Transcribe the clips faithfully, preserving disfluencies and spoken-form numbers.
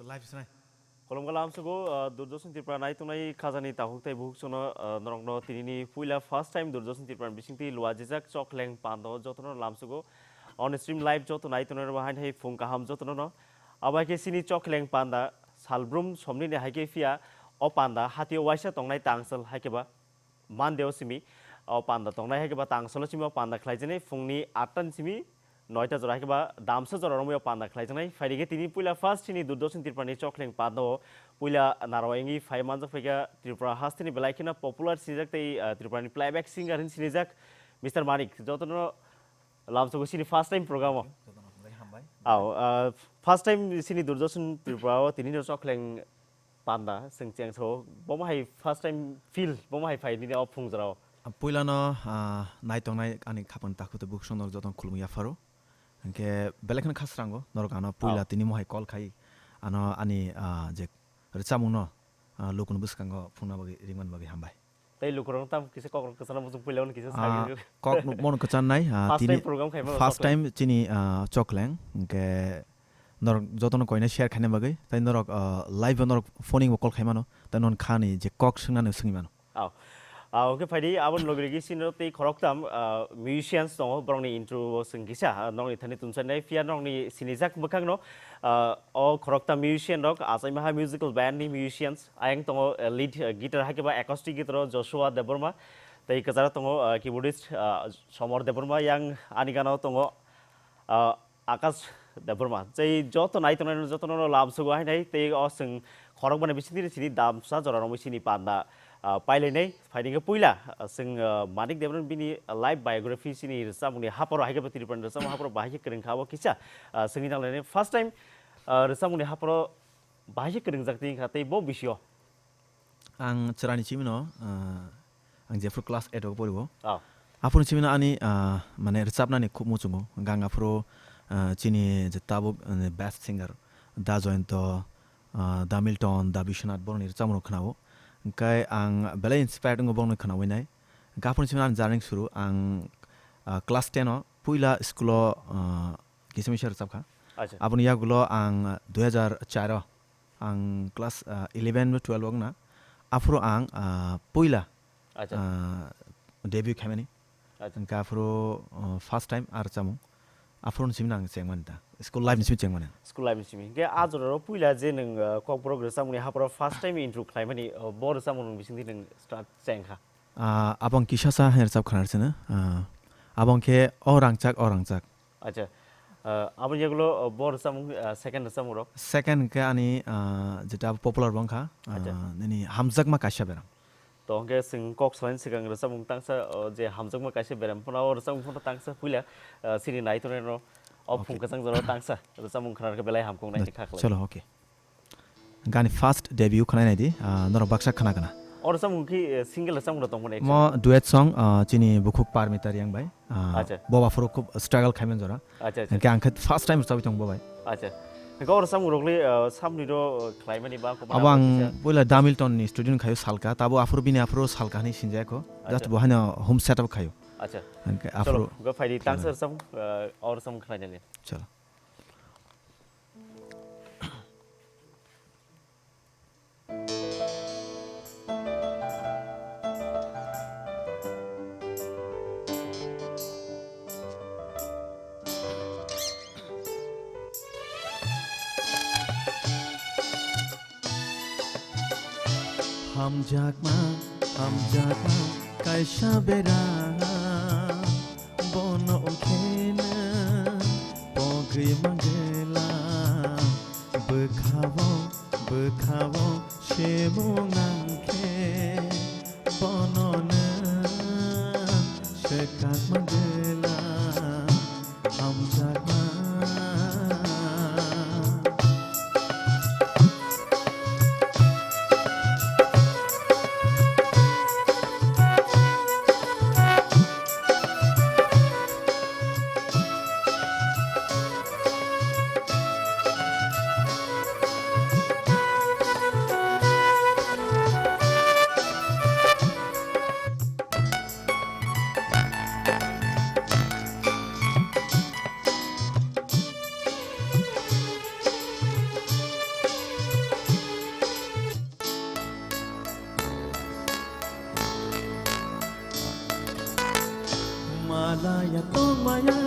Live sinai. Kolom kalam sugo, ah, Doordarshan Tripura nai tongnai khajani takhuk tei bukhuk sono, ah, norokno tinini puila first time Doordarshan Tripura ni bisingtwi luajijak chokleng pando jotono lamsugo. On stream live joto nai tongnai rok hain hai phung kaham jotono no. Abai khe sini chokleng panda salbrum somni ni hai khe phiya o panda hatio waisa tongnai tangsal hai khe ba Mandeo simi o panda tongnai, hai khe ba tangsalo simi o panda khlaijaknai phungni atta ni simi noita jora, hai khe ba damsa jora romwi o panda khlaijaknai. Phaidi khe tini puila first chini Doordarshan Tripura ni chokleng panda o puila narwai wngwi phai manjak phaikha Tripura hasteni belai kheno popular sinijak tei, ah, Tripura ni playback singer hin sinijak Mister Manik. Jotono lamsogo sini first time program o. Jotono hambai. Aw, ah, first time sini Doordarshan Tripura o tini no chokleng panda, chwng cheng so, bomo hai first time feel, bomo hai phai nini o phung jorao. Puilano, ah, naitongnai ani khapang takhuk tei bukhuk sono jotono khulumwi yapharo. Hinkhe belai kheno khasrango, norok ano puila Oh. tini mohai call khai, ano ani, ah, je rwchapmungno, ah, lukuno bwskango phungna bagwi, ringmani bagwi hambai. Tei lukurok tam kisa kokrok kwchana muchung puila ono kisa Ah, sagwi. Kok nukmano kwchanai, ah, First tini time program khaima first sakle. Time chini, ah, chokleng, hinkhe norok jotono koina share khaina bagwi, tei norok, ah, live o norok phoning bo call khaimano, tei non khani je kok swngnani swngwi mano. Aw. Aw, hwnkhe phaidi aboni logi logi sini tei khoroktam, ah, musicians tongo, borokni intro o chwng kisa, ah, nokni thani tumsaknai phiya nokni sinijak mwkhangno, ah, o khoroktam musician rok achaima ha musical band ni musicians, ayang tongo, ah, lead, ah, guitar hai khe ba acoustic guitar o Joshua Debbarma, tei kwcharo tongo, ah, keyboardist, ah, Somor Debbarma, yang ani gana o tongo, ah, Akash Debbarma, tei joto nai tongnai jotono lamsugo hai nai, tei o chwng khorokbani bisingtwi sini damsa jora romwi sini panda, ah, pailainai. Phaidi khe puila, ah, chwng, ah, Manik Debbarma bini life biography sini rwchapmungni haporo hai khe bo Tripura ni rwchapmung haporo bahai khe kwrwng kha abo kisa, ah, chwngwi nanglainai. First time, ah, rwchapmungni haporo bahai khe kwrwngjak twi wngkha tei bo bisio. Ang chwraini chimino, ah, ang jephru class eight o poriwo. Oh. Aphuru chimino ani, ah, mane rwchapnani khub muchungo. Gang aphuru, ah, chini je tabuk, ah, best singer Da Joyonto, ah, Da Milton, Da Biswanath borokni rwchapmung khwnao. Hwnkhe ang belai inspired wngo borokno khwnawi nai. Hwnkhe aphuru chimino ani journey suru ang, ah, class ten o puila school o, ah, kisa misa rwchapkha. Acha. Aboni yagulo ang dui hazar char o ang class, ah, eleven bo twelve wngna. Aphuru ang, ah, puila, Acha. Ah, debut khaimani. Acha. Hwnkhe aphuru, ah, first time a rwchapmung. Aphuru ni simi nang chengmani ta. School life ni simi chengmani. School life ni simi. Hwnkhe a jorao puila je nwng, ah, Kokborok rwchapmungni haporo first time intro khlaimani, ah, bo rwchapmung nwng bisingtwi nwng start chengkha. Ah, abang kisa sa hai rwchap khana rwchapna. Ah, abang khe O Rangchak, O Rangchak. Acha. Ah, aboni yagulo, ah, bo rwchapmung, ah, second rwchapmung rok? Second hwnkhe ani, ah, jeta popular bo wngkha, Acha. Ah, nini Hamjakma Kaisa Beram. To hwnkhe chwng kok salaini swkang rwchapmung tangsa, oh, je Hamjakma Kaisa Beram phano o rwchapmung phano tangsa puila, ah, chini nai tongnai rok o Okay. Phung kwchang jorao tangsa rwchapmung khna rwkhe belai hamkuk nai kha khlai. Chalo, okay. Gani first debut khwnai naidi, ah, norok baksa khna khna. O rwchapmung khe, eh, single rwchapmung rok tongmani Mo actually? Duet song, ah, chini bukhuk Parmita Reang bai, ah, Acha. Bo aphuru khub struggle khaimani jora. Acha, acha. Hwnkhe ang khe first time rwchapwi tong bo bai. Acha. Hwnkhe o rwchapmung rokle, ah, samni ro, ah, khlaimani ba ko Abo ang kisa? Puila Da Milton ni studio ni khayo salka, tabo aphuru bini aphuru salka hinwi sinjaya kho. Acha. Just bo haino home setup khayo. Acha. Hwnkhe Chalo, aphuru hwnkhe phaidi khwlai tangsa nai. Rwchapmung, ah, o rwchapmung khlainani. Chalo. Hamjakma, hamjakma, kaisa bera, bono kheno pogwi manglai, bwkhao, bwkhao, semung nangkhe, bono nang swkang manglai. Hamjakma. Malaya tongmaya,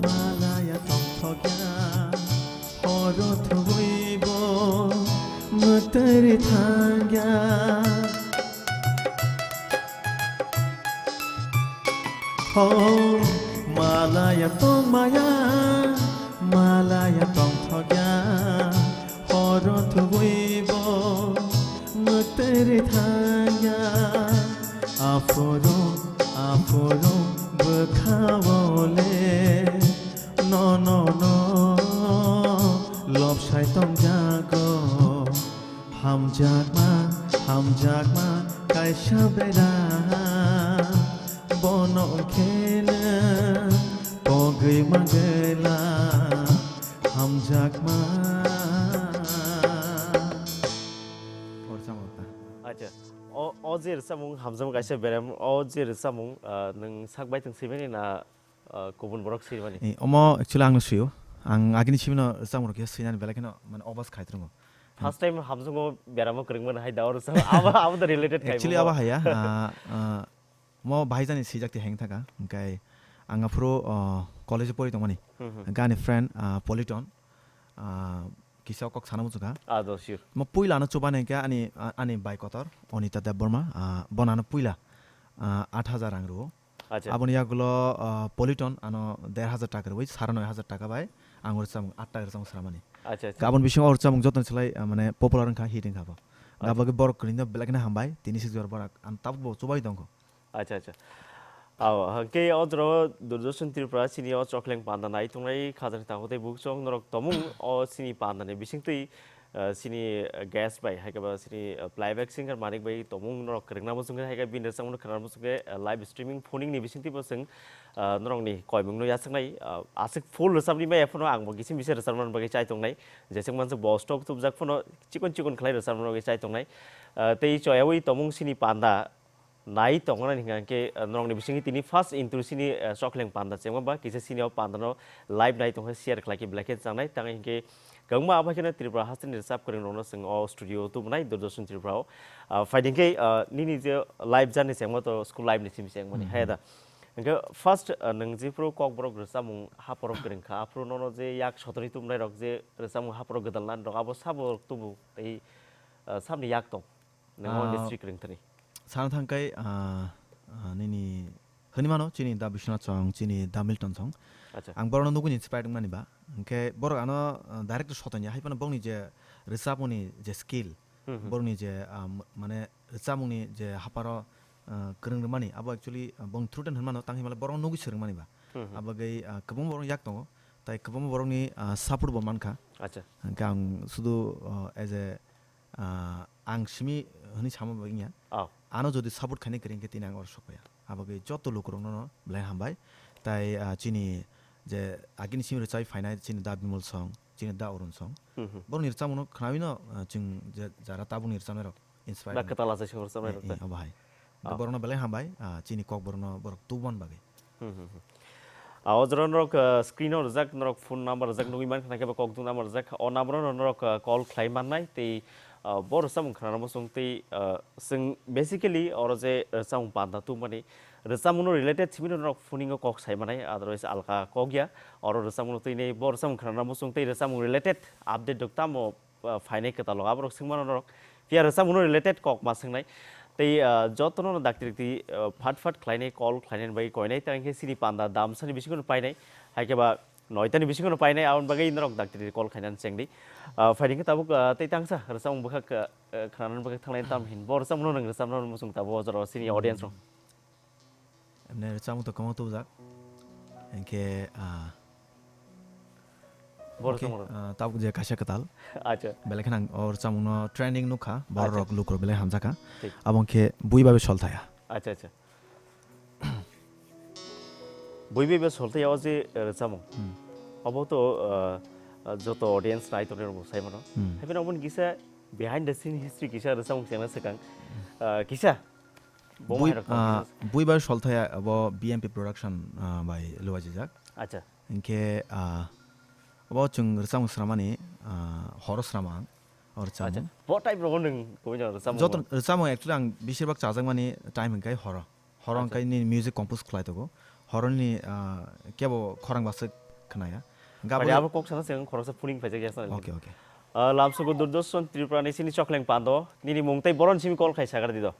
malaya tongthokya, horo thwibo mwtwrwi thangya. Ho, malaya tongmaya, malaya tongthokya, horo thwibo mwtwrwi thangya. Aphuru, aphuru bwkhao le, no, no, no, lobsai tongjago. Hamjakma, hamjakma, kaisa bera, bono kheno pogwi magwla, hamjakma. Acha, o, o je rwchapmung hamjakma kaisa berem, o je rwchapmung, ah, nwng sak bai tong swimani na, ah, kubun borok swimani? Eh, omo actually ang no swio. Ang agini simino rwchapmung rok khe swinani belai kheno mane obas khai tongo. First time hamjakma beramo kwrwngmani hai da o rwchapmung. Abo, abo da related khai. Actually, abo haya, ah, ah, mo bahai jani swijak te heng thaka. Hingkai ang aphuru, ah, college o pori tongmani. Hmm, hmm. Hingkai ani friend, ah, Politon, ah, kisa kok sana muchungkha. Ah, do, sure. Mo puila no chubani hingke ani, ah, ani bai kotor, Onita Debbarma, ah, bonano puila, ah, aat hajar rang rwo. Acha. Aboni yagulo, ah, Politon ano der hajar taka rwi, sare noi hajar taka bai ang o rwchapmung aat taka rwchapmung sramani. Acha, acha. Aboni bisingo o rwchapmung jotono slai, ah, mane popular wngkha, hit wngkha bo. Acha. Aboni borok kwrwino belai kheno hambai, tini sik jora borak ang tabuk bo chubai tongkho. Acha, acha. Aw, hwnkhe o jora o Doordarshan Tripura chini o Chokleng panda nai tongnai khajani takhuk tei bukhuk norok tomung o chini pandani bisingtwi, ah, chini, ah, guest bai, hai khe ba chini, ah, playback singer Manik bai tomung norok kwrwngna muchungkhe, hai khe bini rwchapmung khwnana muchungkhe, ah, live streaming phoning ni bisingtwi bo chwng, ah, norokni koimungno yachaknai, ah, aswk full rwchapni bai phano ang bo kisim bisa rwchapna bagwi chai tongnai, jeswk mansuk bo stock tubjak phano chikon chikon khlai rwchapna bagwi chai tongnai, ah, tei choyaui tomung chini panda nai tongnani hingka hingke, eh, norokni bisingo tini first entry chini, eh, Chokleng panda chengma ba kisa chini o panda no live nai tongkha share khlai khe belai khe changnai tang hingke kwbangma abo haikhe no Tripura hasteni rwchap kwrwng rokno chwng o studio tubunai Doordarshan Tripura o. Ah, phai hingke, ah, nini je live journey chengma to school live ni simi chengmani Hmm, hai hmm. Da. Hingke first, ah, nwng jephuru Kokborok rwchapmung hapharo kwrwng kha aphuru nono je yak sotonwi tubunai rok je rwchapmung hapharo gwdalna rok abo sabo tubu tei, ah, sabni yak tong. Nang o Ah, industry kwrwng thani. Sana thangkai, ah, ah, nini hwnwi mano, chini Da Biswanath song, chini Da Milton song. Acha. Ang borokno nugwi inspired wngmani ba. Hwnkhe borok ano, ah, direct sotonya, hai phano bongni je rwchapmungni je skill, Hmm, hmm. Borokni je, ah, m-, mane rwchapmungni je hapharo, ah, kwrwng rwmani, abo actually, ah, bong through ten hwnmano, tang himala borokno nugwi swrwngmani ba. Hmm, hmm. Abo gai, ah, kwbangma borok yak tongo, tai kwbangma borokni, ah, support bo mankha. Acha. Hwnkhe ang sudu, ah, as a ah, ang simi hwnwi sama bagwi wngya. Oh. Ano jodi support khainai kwrwi hwnkhe tini ang oro sokpaiya. Abagwi joto lukurokno no belai hambai. Tai, ah, chini je agini simi rwchai phainai chini Da Bimol song, chini Da Arun song. Hmm, hmm. Borokni rwchapmungno khnaui no, ah, chwng je jara tabukni rwchapnairok inspire Da wngkha. Kwtal achai song rwchapnai Eh, rok ta. Eh, obo hai. Ah. Borokno belai hambai, ah, chini Kokborokno borok tubumani bagwi. Hmm, hmm, hmm. Ah, o jora norok, ah, screen o rijak, norok phone number rijak nugwi mankha, naikhe ba kokdung number rijak. O number o norok, ah, call khlai mannai tei, ah, bo rwchapmung khwnana muchung tei, ah, chwng basically oro je rwchapmung panda tubumani rwchapmungno related simi norok phoning o kok sai manai, otherwise alka kok ya. Oro rwchapmungno twi nei bo rwchapmung khwnana muchung tei rwchapmung related update rok tamo ah, phainai kwtal o aborok swngmano norok. Phiya rwchapmungno related kok ma swngnai. Tei, ah, jotono no dakti rikti, ah, phat phat khlainai, call khlainani bagwi koinai, tei hwnkhe chini panda damsani bisingo no painai, hai khe ba noitani bisingo no painai, aboni bagwi norok dakti rikti call khlainani chengdi. Ah, phaidi khe tabuk, ah, tei tangsa rwchapmung bwkhak, ah, ah, khwnanani bagwi thanglaini tam hin. Bo rwchapmungno nwng rwchapna muchung tabuk o jora o chini audience rok. Emne rwchapmung to kwbangma tubujak. Hinkhe, ah, Bo okay, rwchapmung rok. Ah, tabuk je kaisa kwtal. Acha. Belai kheno ang o rwchapmungno trending nukha, borok Acha. Rok, lukurok belai hamjakha. Thik. Abo hinkhe Bui Babi Solthaya. Acha, acha. Bui Babi Solthaya o je, eh, rwchapmung. Hmm. Obo to, ah, ah, joto audience nai tongnai rok bo sai mano. Hmm. Haikhe obo ni kisa behind the scene history kisa rwchapmung chengna swkang. Hmm. Ah, kisa Bo Bui, mairok ah, tongkhe. Bui Babi Solthaya abo B M P production, ah, bai luaijijak. Acha. Hinkhe, ah, abo chwng rwchapmung sramani, ah, horo srama ang, o rwchapmung. Acha. Bo type rogo nwng kubui jora rwchapmung Joto bo? Rwchapmung actually ang bishirbak chajakmani time hinkhe horo. Horo Acha. Hinkhe nini music compose khlai tongo. horoni, ah, kebo khorang baswk khnaya. Gaboni abo kok sana seng khoroksa phuning phaijak ya sana. Okay, okay. Ah, lamsogo Durdoson Tripura ni sini chokleng pando. Nini mung tei boron simi call khai sagar di do.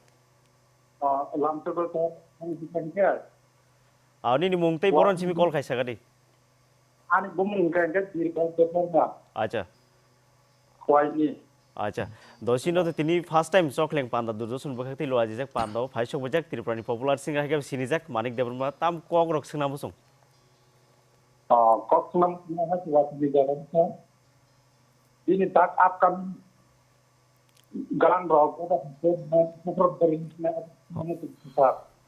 Ah, lamsogo to ang di kan kya? Ah, nini mung tei boron simi call khai sagar di. Ani bumung hingka hingke Birbal Debbarma. Acha. Khwaini. Acha. Dosino to tini first time chokleng panda Durdoson bwkhak tei luajijak panda o phaisok bujak Tripura ni popular singer hai khe sinijak Manik Debbarma tam kok rok swngna muchung. Ah, kok swngna muchung hai khe watini jaga bwkha. Bini tak upcoming Gan rok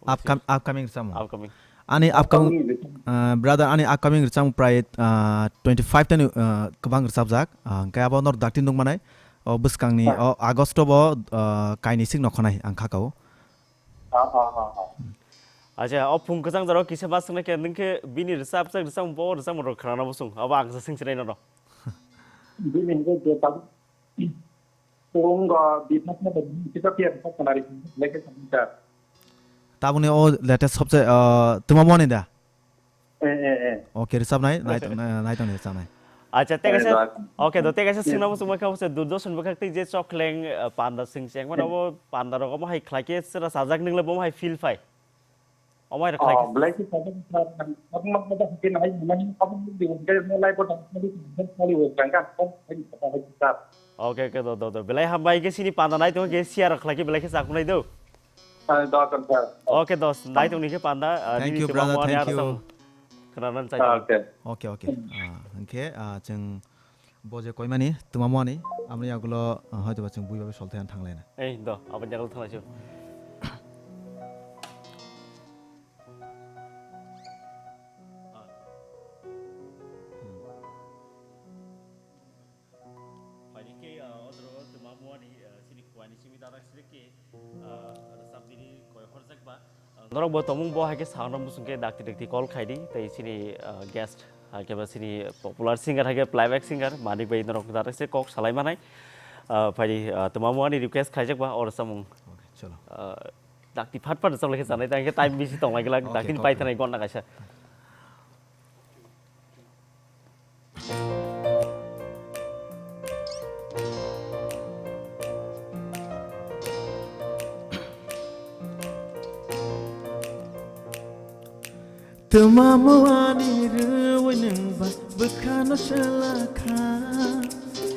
Upcom-, upcoming rwchapmung. Upcoming. Ani upcoming, upcoming rwchapmung. Uh, brother, ani upcoming rwchapmung prai, uh, twenty five tani, uh, kwbang rwchapjak. Uh, hwnkhe abo nor dakti nukmanai. O bwskangni, o August o bo, uh, kainwi sik nokhanai ang khakao. Ah, ah, ah, ah. Acha, o phung kwchang jora kisa ma swngnai khe, nwng khe bini rwchapjak rwchapmung bo rwchapmung rok khwnana muchung. Abo ang se swngchinai nono. Bini hwnkhe je tabuk Purungo bipakno kita piya kita kenari lagi sebentar. Tabukni o latest sobse, uh, tuma moni da? Eh, eh, eh. Okay, rwchapnai, nai tong, nai tong rwchapnai. Acha, tekaisa, okay, do tekaisa swngna muchung kha se Durdoson bwkhak tei je chokleng, uh, panda swngcheng mano bo panda rok omo hai khlai khe sera sajak nwngle bo hai feel phai. Omo hai rok khlai khe. Oh, belai khe sajak, tabuk ma khe hapin hai mani tabuk di hwnkhe mo lai bo tabuk ma di hwnkhe sali hwnkhe ang kha hai kha hai kha. Okay, okay, do, do, do. Belai hambai khe sini panda nai tong khe share rok khlai khe belai khe chak nai do. Ah, do, do, do. Okay, dos, nai tong ni khe panda, ah, thank you, brother, thank you. Khwnanan chai tong. Okay. Okay, okay. Ah, hwnkhe, ah, chwng Bo je koimani, twmamani, aboni yagulo, uh, hoito ba chwng bui bai solthai thanglaina. Ei, do, aboni yagulo thanglaisio. Phaidi khe, uh, odro twmamani, uh, chini kuani simi dadak sirikhe. Ah, rwchapnini koi horjak ba. Ah, norok bo tongmung bo hai khe sound rok muchung khe dakti dakti call khai di, tei chini, ah, guest, hai khe ba chini popular singer, hai khe playback singer, Manik bai norok direct se kok salai manai. Ah, phaidi, ah, twmamani request khaijak ba, o rwchapmung. Okay, chalo. Ah, dakti phat phat rwchap lai khe chanai, tei khe time bisi tong lai glak, okay, dakti ni okay. Pai thanai gonna kaisa. Twmamani rwui nwng ba bwkhano selakha,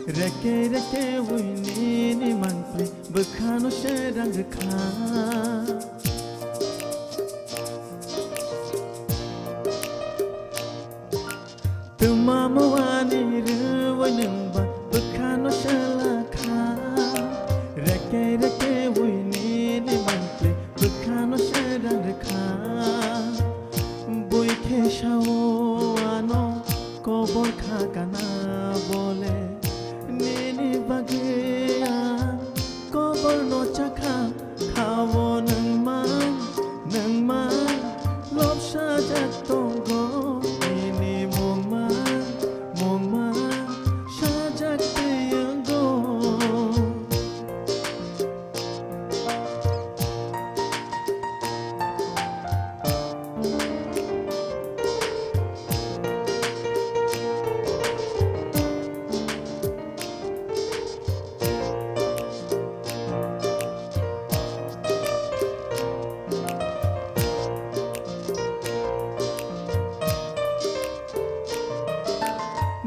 reke reke ui nini mangpli bwkhano serang rwkha. Twmamani rwui nwng ba bwkhano selakha, reke reke ui nini mangpli bwkhano serang rwkha. Bui khe sao ano kobor kha kana bole, nini bagwi ang kobor no chakha. Khao nwngma, nwngma, lobsajak tongo, nini mungma, mungma, sajak tei wngo.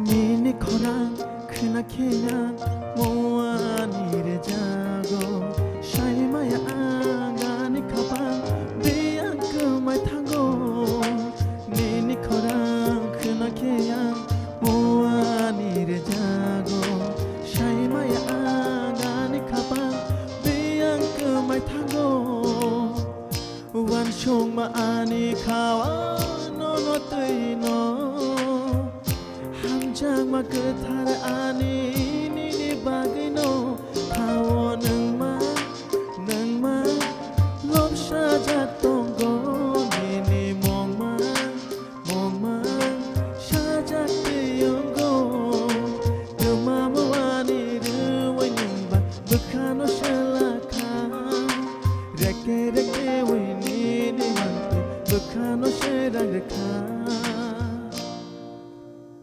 Nini khorang khna khe ang muani rejago, saimaya ang ani khapang biyang kwmai thango. Nini khorang khna khe ang muani rejago, saimaya ang ani khapang biyang kwmai thango. Uansukma ani khao nono twino, hamjakma kwthar ani nini bagwino. Khao nwngma, nwngma, lobsajak tongo nini mungma. Mungma sajak tei wngo, twmamani rwui nwngba bwkhano selakha. Reke reke ui nini mangpli Bwkhano se rang rwkha.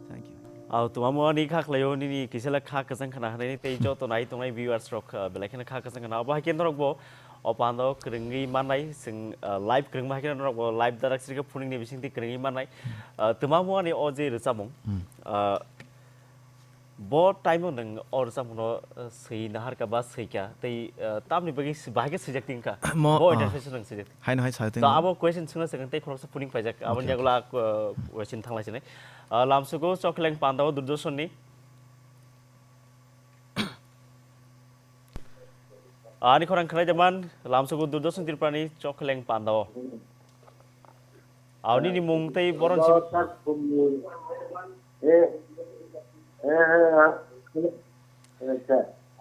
Thank you. Au, tumamo ani kha khlaio, nini kisela kha kwchang khna hwnwi tei joto nai tongnai viewers rok, uh, belai kheno kha kwchang khna. Obo hai khe norok bo o pando kwrwngwi mannai, chwng, uh, live kwrwngma hai khe norok bo live darak srikhe phuning ni bisingtwi kwrwngwi mannai. Uh, tumamo ani o je rwchapmung, Hmm. uh, Bo time o nwng o rwchapmungno, uh, swi naharkha ba swikha, tei, uh, tamni bagwi si-, bahai khe swijak tingkha? Mo, Bo ah, interface o nwng swijak tingkha. Haino hai sa tongo. To abo question swngna swkang tei khoroksa phuning paijak. Aboni Okay, okay. yagulo, uh, question thanglai sinai. Uh, lamsugo Chokheleng Pandao Durdosonni. Ani khorang khwnai jaman, lamsugo Durdoson Tripurani Chokheleng Pandao. Aw, nini mung tei boron simi-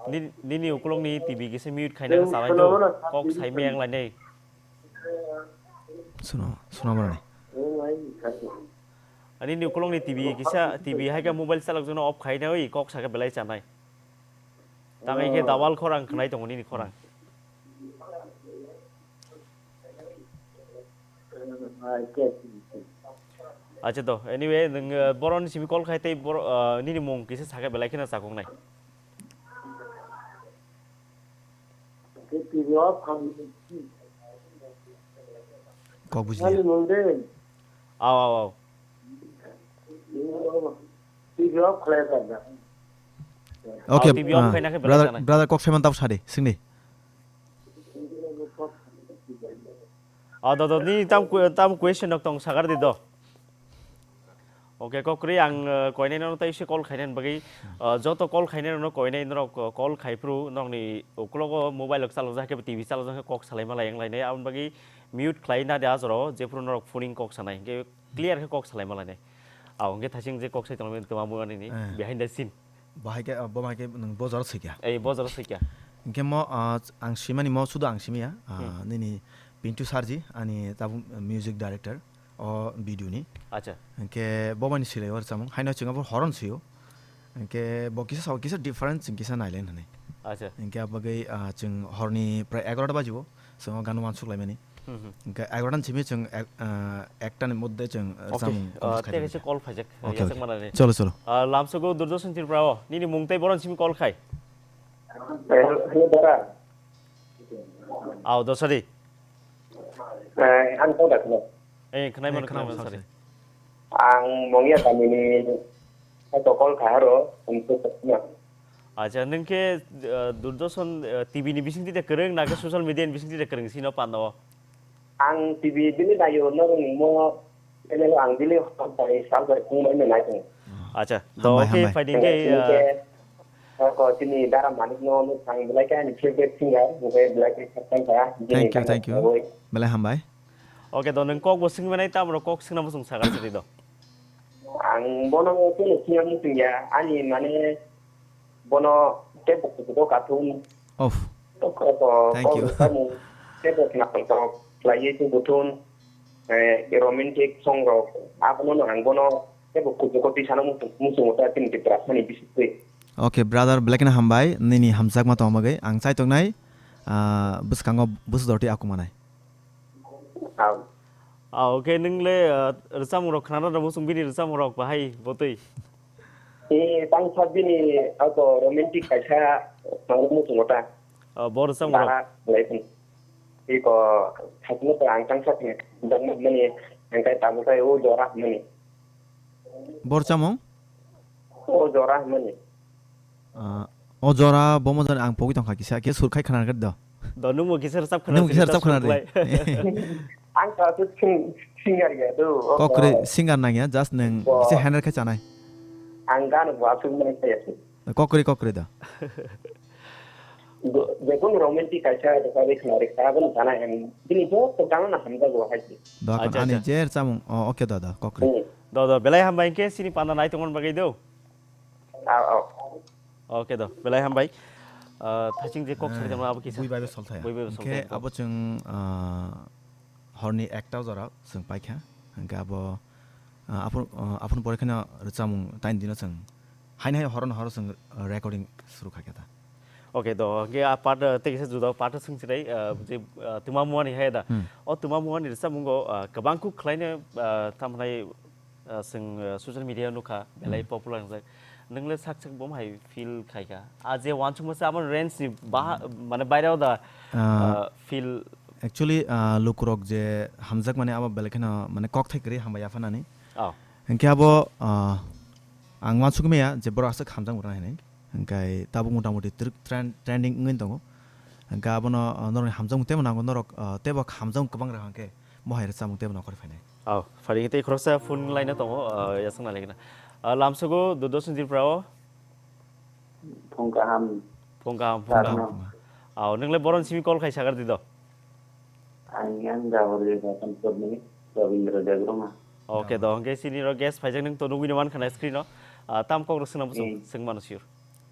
Nini, nini ukulokni T V kisa mute khaina kha salai do, kok saimaya wng lainai. Suno, suno mani. Ani ni ukulokni T V kisa, T V hai khe mobile chalok jano off khaina oi, kok saka belai chanai. Tang khe dawal khorang khwnai tongo nini khorang. Acha to, anyway, nwng, uh, boroni simi call khai tei bor-, uh, nini mung kisa sakhe belai kheno chakoknai. Kok bujiya. Aw, aw, aw. T V off khlai rwkha. Okay, Aw, T V off ah, khaina khe belai brother, sanai. Brother, kok saiman tabo sadi, singdi. Aw, do, do, ni tam ku-, tam question nok tong sagar di do. Okay, kok kwrwi ang, eh, koinai no tai se call khainani bagwi, eh, joto call khainai no koinai norok, eh, call khai phuru nokni uklogo mobile rok chalok jak khe T V chalok jak khe kok salai malai wng lainai, aboni bagwi mute khlai na di ajoro, jephuru norok phoning kok sanai, hwnkhe clear khe kok salai malai nai. Aw, hwnkhe thaising je kok sai tongmani twma bo ani ni Eh. behind the scene. Bahai khe, bo bahai khe nwng bojaro swi kha. Ei, bojaro swi kha. Hwnkhe mo, ah, ang swimani mo sudo ang simiya, ah, Hmm. nini Pintu Sarji, ani tabuk music director, o video ni. Acha. Hwnkhe bo bani swilai o rwchapmung, haino chwng abo horon swi o. Hwnkhe bo kisa sao, kisa different, chwng kisa nailen hwnwi. Acha. Hwnkhe abo bagwi, ah, chwng horni prai egarota baji o. Chwng o gana uansuk laimani. Hmm, hmm. Hwnkhe egarota ni simi chwng ek-, ah, ekta ni moddhe chwng Okay, rwchapmung ah, compose khai tei kaisa tongkha. Call phaijak, Okay, yachak okay. Manani. Cholo, cholo. Ah, lamsugo Durdoson Tripura o, nini mung tei boron simi call khai. Eh, hello, dara. Aw, dosari. Eh, ang kau dah kenal. Eh, khnai Eh, mano, khnai khnai mano, mano, sorry. Sorry. Ang Mongya kami ni satu call kaharo untuk kesana. Acha, nwng khe, eh, Durdoson, eh, T V ni bisingtwi de kwrwng, na khe social media ni bisingtwi de kwrwng, sino panda o? Ang T V bini nayo, norok ni mo channel ang bini hor bai sal bai phung bai nai tongo. Acha, Hambai, do khe hambai. Phaidi Thank khe, you, ah, thank you. Oko chini dara manik no, no sang belai khe ani favorite singer, hwnkhe belai khe khakchang kha, bini Thank you, thank you. Belai hambai. Okay, do nwng kok bo swngwi manai, tamro kok swngna muchung sagar sidi do. Ang bono khe siyang muchung ya, ani mane bono tei bo kuchugo kathum. Of. Thank you. Tei bo khna tong tong khlaiwi tei buthun, eh, romantic song rok. Abono no ang bono tei bo kuchugo twi sana muchung, muchungo ta chini Tiprasani bisingtwi. Okay, brother, belai kheno hambai, nini hamjakma tongma bagwi. Ang chai tongnai, ah, bwskango bwswk dor twi aku manai. Aw. Aw, khe nwng le, ah, rwchapmung rok khna rwna muchung bini rwchapmung rok bahai botwi? Eh, tang sa bini auto romantic kaisa nang muchungo ta. Ah, bo rwchapmung rok. Bara lai phun. Iko thakno ta ang tang sa phun. Dang mani ang kai tamu kai o jora mani. Bo rwchapmung? O jora mani. Ah, o jora bo mo jani ang pogwi tongkha kisa, khe sur khai khna rwgwt do. Do, nwng bo kisa rwchap khna Nwng bo kisa rwchap khna rwgwt. Ang ta tu sing-, singer ya do. Kok kwrwi singer nang ya, just nwng kisa hand khe chanai. Ang gan bo asuk mani kaya. Kok kwrwi, kok kwrwi do. Jekun romantic kaisa rwchapwi khna rwkha, aboni gana em. Bini joto gana no hamjago hai se. Do, acha, ani acha. Je rwchapmung, oh, okay do, do, kok kwrwi. Hmm. Do, do, belai hambai khe sini panda nai tongmani bagwi do. Aw, aw. Okay do, belai hambai. Ah, thaching je kok sari tongma abo kisa. Bui bai bo solthaya. Bui bai bo solthaya. Hwnkhe abo chwng, ah, horni ekta jora chwng paikha. Hwnkhe abo, ah, aphuru, ah, aphuru pore kheno rwchapmung tain dino chwng. Haini hai horo no horo chwng recording suru khaikha ta. Okay, do, hwnkhe a part, uh, tei kisa juda part swng sinai, uh, je, uh, twma muani hai da. Hmm. O twma muani rwchapmungo, uh, kwbang kuk khlaino, uh, tamhnai, uh, swng, uh, social media nukha, belai Hmm. popular wngjak. Nwng le sak sak bom hai feel khaikha. A je uansukma se abo range ni baha, Hmm. mane bairao da, Ah, uh, feel. Actually, ah, lukurok je hamjak mani abo belai kheno mane kok thai kwrwi hambai yaphanani. Oh. Hwnkhe abo, ah, ang uansukmaya je borok aswk hamjak rwna hinwi. Hwnkhe tabuk motamoti twrwk trend-, trending wngwi tongo. Hwnkhe abono, ah, norokni hamjakmung teibo nango, norok, ah, teibo hamjakmung kwbang rwkha hwnkhe bo hai rwchapmung teibo nongkhorwi phainai. Oh, phaidi tei khoroksa phone line-o tongo, ah, yasang nai lekna. Ah, lamsogo Durdoshan Tripura-o. Phung kaham. Phung kaham, phung kaham. Phung kaham. Aw, nwng le boron simi call khai sagar di do. Ang yang Jabari Ratan Purni, Rabindra Debbarma. Okay, do, hwnkhe sini ro guest phaijak nwng to nugwi man khana screen-o. Ah, tam kok ro swnam sung, Hmm. sung mano sure.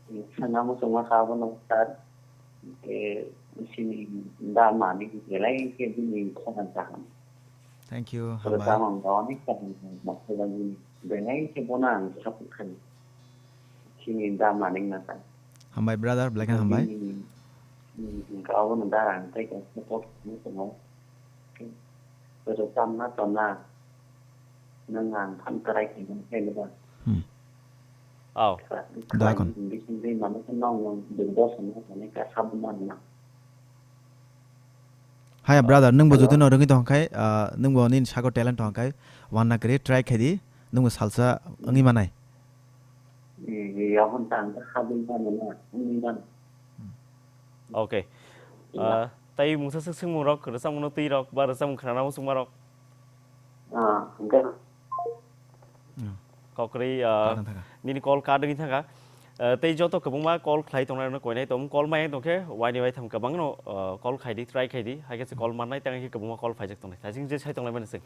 Hmm, swnam sung ma kha bono sir. Ke sini da mani belai ke bini khana kaham. Thank you, Ro hambai. Tamang da onek kaham, maksa da bini belai ke bono ang support khai. Sini da maning na ta. Hambai brother, belai khe hambai. Bini, hmm, hmm, kabo no da ang tei ka support ni tongmo. Pero tam na to na. Nang ang tham tarai ki nang khe ba. Hmm. Aw. Da kon. Bising dei mano khe nong nong dei dos na ta ne ka sab man na. Haya brother, nwngbo jodi no rwngwi tongkha khai, ah, nwngbo nini sago talent tongkha khai, wanna kwrwi try khai di, nwngbo salsa wngwi manai. Eh, eh, aboni tang kha habwi mano na, wngwi mano. Okay. Ya. Ah, tai mungsa swk swngmung rok, rwchapmung no twi rok, ba rwchapmung khwnana muchungma rok? Ah, hwnkhe. Hmm. Kokri, ah, Thakha, thakha. Nini call cut wngwi thangkha. Ah, tei joto kwbangma call khlai tongnai rokno koinai tong, call maya tongkhe, waini waitham kwbangno, ah, call khaidi, try khaidi, hai khe se call mannai, tei kwbangma call phaijak tongnai. Thaiching je sai tonglaimani chwng.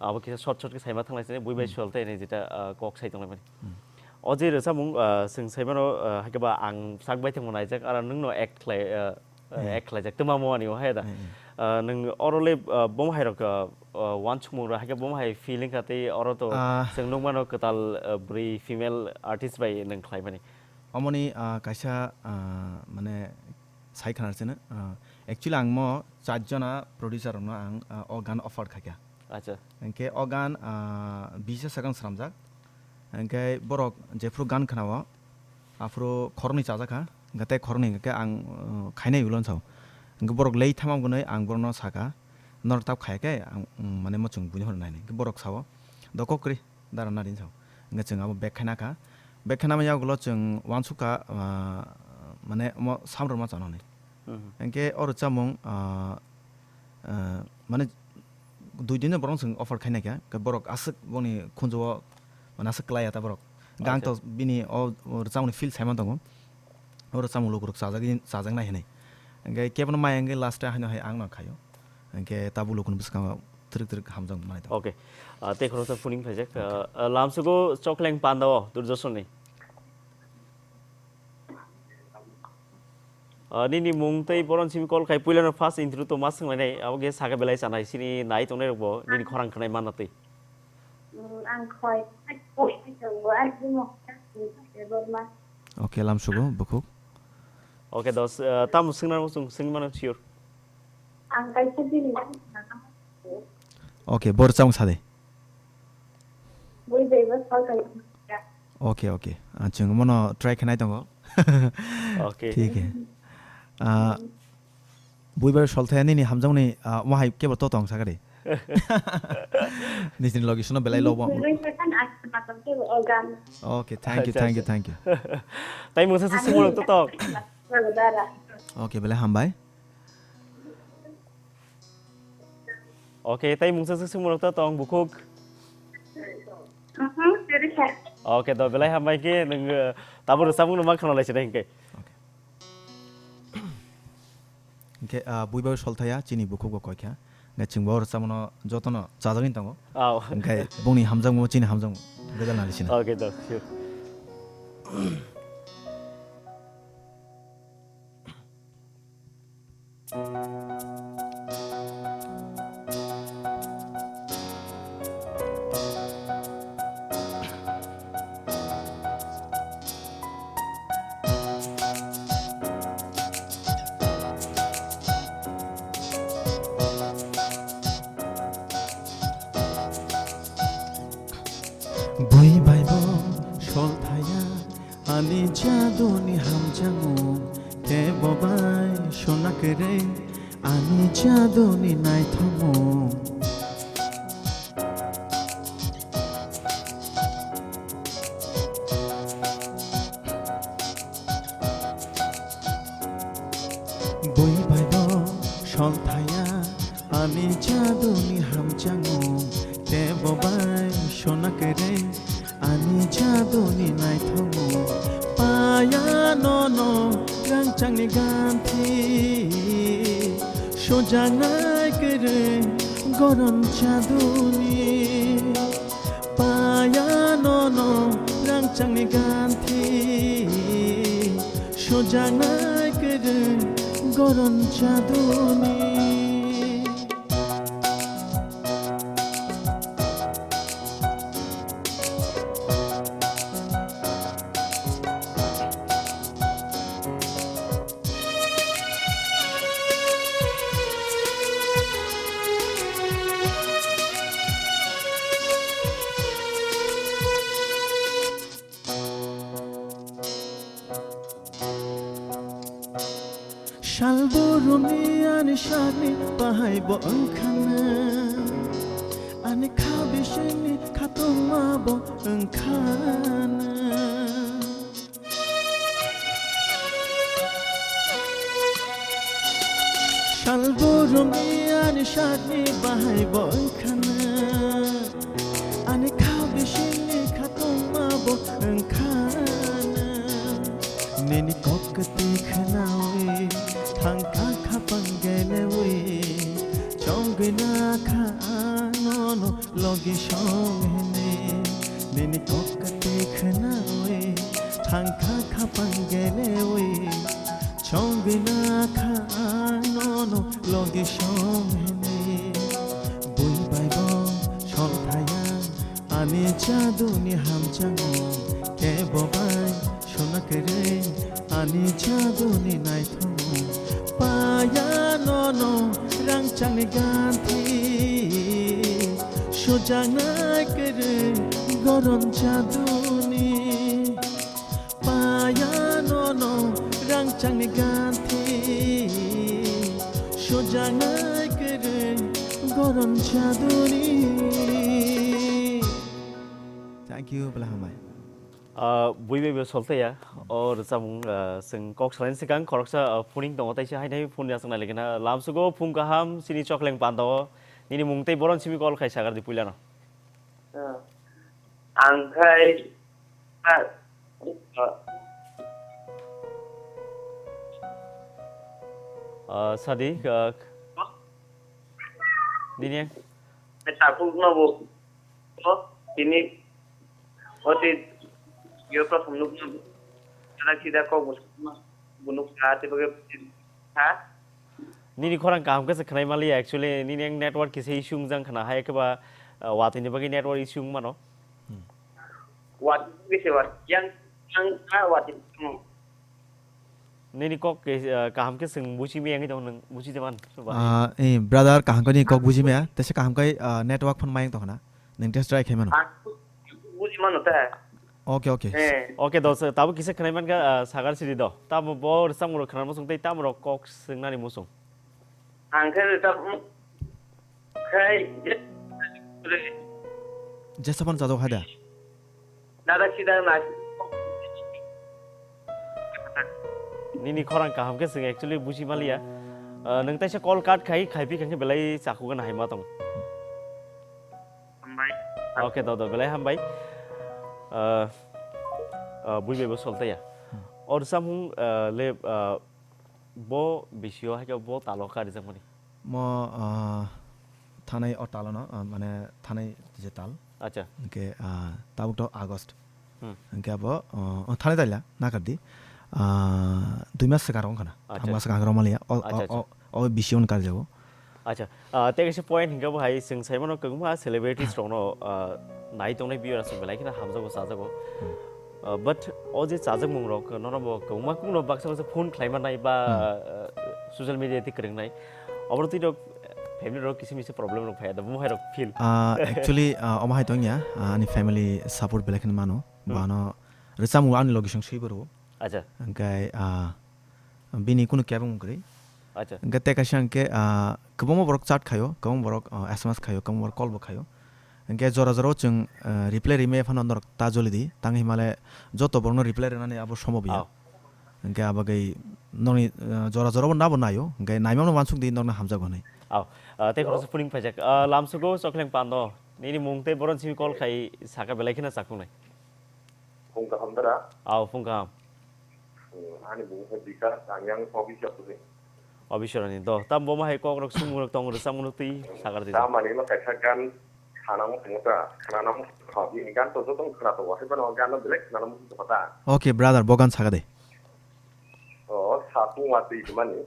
Abo kisa short short khe saima thanglai sini, bui bai Hmm. sol tei nini jeta, ah, kok sai tonglaimani. Hmm. O je rwchapmung, ah, chwng saimano, ah, hai khe ba ang sak bai thangma naijak, aro nwngno act khlai, ah, Eh. Ek khlaijak twma mo ani o hai da. Eh, eh. Ah, nwng oro le, ah, bom hai rok, ah, ah, uansukmung rok hai khe bom hai feeling kha tei oro to Ah. Chwng nukmano kwtal, ah, bwrwi female artist bai nwng khlaimani. Omoni, ah, kaisa, ah, mane sai khna sino, ah, actually ang mo char jona producer rokno ang, ah, o gan offer khaikha. Acha. Hwnkhe o gan, ah, bisa swkang swnamjak. Hwnkhe borok jephru gan khna-o, aphuru khoroknwi chajakha, hwnkhe tei khoroknwi hwnkhe ang, uh, khainai ulo sao. Hwnkhe borok lei thama gwnwi ang borokno sakha, "Norok tab khaya khe ang, um, mane muchung buino hor nainai." Hwnkhe borok sao, "Dokok kwrwi, dara nari," sao. Hwnkhe chwng abo bag khaina kha. Bag khaina yagulo chwng uansukha, uh, mane omo samrwma chanani. Mhm. Hwnkhe o rwchapmung, ah, ah, mane dui din borok chwng offer khainai kha, khe borok aswk boni khunju-o mane aswk klai ya ta borok. Gang Acha. To bini o, o rwchapmungni feel saima tongo. O rwchapmung lukurok chajagwi, chajaknai hinwi. Hwnkhe kebono maya hwnkhe last-o haino hai ang no khaio. Hwnkhe tabuk lukurokni bwskango twrwk twrwk hamjakmani tongo. Okay. Ah, tei khoroksa phuning phaijak. Okay. Ah, ah, lamsogo Chokleng Panda-o Durjosonni. Ah, nini mung tei boron simi call khai puilano first intro to ma swnglainai, abo khe sakha belai chanai, sini nai tongnai rokbo nini khorang khnai manna twi. Mm, ang khoi, khoi, khoi tongo, ang timo, Borma. Okay, lamsugo, bukhuk. Okay, dos, ah, tamo swngna rok swng, swngwi mano sure. Ang kaisa bini. Okay, bor chamung sade. Bui beba sol kai. Okay, okay. Ah, chwng mono try khe nai tongo. Okay. Thik hai. Ah, bui beba sol thaya nini hamjakmani, ah, wahai kebo to tong sakari. Nijini logi sono belai lobo. Bui beba kan ak matam ke organ. Okay, thank you, Acha, thank you, acha. Thank you. Tai mungsa se sumulok to tong. Dara. Okay, belai hambai. Okay, tai mungsa se sumulok to tong bukhuk. Mhm, jadi sa. Okay, to belai hambai ke nung, eh, tabur samung numa khana lai sini ke. Okay. Hwnkhe, ah, bui bai sol thaya, chini bukhuk bo koi kha. Hwnkhe chwng bo rwchapmano jotono chajagwi tongo. Aw. Hwnkhe bongni hamjakmung, chini hamjakmung, gwdal nali sina. Okay, to, sure. Ani jaduni hamjakmung, tei bo bai sona kwrwi ani jaduni naithokmung. Bui bai bo solthaya ani jaduni hamjakmung, tei bo bai sona kwrwi ani jaduni naithokmung. Paya nono rangchakni ganthi, sojaknai kwrwi goron jaduni. Paya nono rangchakni ganthi, sojaknai kwrwi goron jaduni. Sal burumni ani sakni bahai bo wngkhana, ani kha bisingni khatungma bo wngkhana. Sal burumni ani sakni bahai bo wngkhana, ani kha bisingni khatungma bo wngkhana. Nini kok kwtwi khwnawi thangkha khapang gelewi, chongwi nakha ang nono logi song hwnwi. Nini kok kwtwi khwnawi thangkha khapang gelewi, chongwi nakha ang nono logi song hwnwi. Bui bai bo solthaya ani jaduni hamjakmung, kebo bai sona kwrwi ani jaduni naithokmung. Paya nono rangchakni ganthi, sojaknai kwrwi goron jaduni. Paya nono rangchakni ganthi, sojaknai kwrwi goron jaduni. Thank you, belai hambai. Ah, bui bai bo soltaya. O rwchapmung, ah, chwng kok salaini swkang khoroksa, ah, phoning tongo, taisa haino phone ya chwng nailaikha na. Lamsugo phung kaham, chini chokleng pandao. Nini mung tei boron simi call khai sagar di puilano. Ah, ang khai, ah, ah. Ah, sadi, ah, nini ang? Tabuk no bo. O, tini, o, ti, yo, prothom nuk, na, na, kida, kok, bo, ma, bo, nuk, sa, te, bage, ha? Nini khorang kaham khe se khwnai maliya, actually, nini ang network kisa issue wngjak khna, hai khe ba, uh, watwi ni bagwi network issue wng mano. Hmm. Watwi ni se wa, yang, yang, ha, watwi ni. Nini kok ke, ah, kaham khe chwng buji maya wngwi tongo, nwng buji de man, ba? Ah, eh, brother, kaham khe nini kok buji maya, tesa kaham khe, ah, network phano mayung tongkha na. Nwng test try khai mano. Ang buji mano ta. Okay, okay. Eh. Okay, do, tabuk kisa khwnai mankha, ah, sagar siri do. Tamo bo rwchapmung rok khwnarma song tei tamo rok kok swngnani muchung. Ang khe rwchap, khai, je-, Jesa phano chajak hai da. Dada sida na. Nini khorang kaham khe chwng actually buji maliya. Ah, nwng taisa call cut khai, khai phi khe belai chakhugan hai ma tong. Hambai. Okay, do, do, belai hambai. Ah, ah, bui bai bo soltaya. Hmm. Or samung, ah, le, ah, bo bisio hai khe bo talo ka rijak mani. Mo, ah, thanai o talo no, ah, mane thanai je tal. Acha. Hwnkhe, ah, tabuk to August. Hmm. Hwnkhe abo, ah, oh, thanai taila, nakardi. Ah, dui mas swkang wngkha na. Acha. Thang mas swkang romaliya. O, acha, o, acha. O, o bisio wng karjago. Acha. Ah, tei kaisa point hwnkhe bo hai chwng sai mano kwbangma celebrities rokno, ah, nai tongnai viewer aswk belai kheno hamjago, chajago. Hmm. Ah, but o je chajakmung rok, nono bo kwbangma kukno baksa baksa phone khlai mannai ba, hmm, ah, social media tei kwrwngnai. Obo twi rok family rok kisa misa problem rok phai da, bo hai rok feel. Ah, actually, ah, omo hai tongya, ah, ani family support belai kheno mano. Hmm. Bo ano rwchapmung ani logi song swibo rwo. Acha. Hwnkhe, ah, bini kunu kebengmung kwrwi. Acha. Hwnkhe tei kaisa hwnkhe, ah, kwbangma borok chat khaio, kwbangma borok, ah, S M S khaio, kwbangma borok call bo khaio. Hwnkhe jora jora o chwng, ah, reply rimaya phano norok ta joli di. Tang hinmale joto borokno reply rwnani abo somob ya. Aw. Hwnkhe abagwi nokni, ah, jora jora bo nabo naio. Hwnkhe naimano wansuk di nokno hamjago hinwi. Aw. Ah, tei khoroksa phuning phaijak. Ah, lamsugo Chokhleng Pando. Nini mung tei boron simi call khai saka belai kheno chaknai. Phung kaham dara? Aw, phung kaham. Hmm, ani bung khe Bikas, ang yang office of ni. Office ni. Do, tam bo ma hai kok rok sung rok tong rwchapmung twi sagar di. Tam ani ma kaisa gan khana mo thang ta, khana mo kha, bini gan to joto khana to, hai bano gan no belek khana mo kha ta. Okay, brother, bo gan saka de. O, satung watwi mani.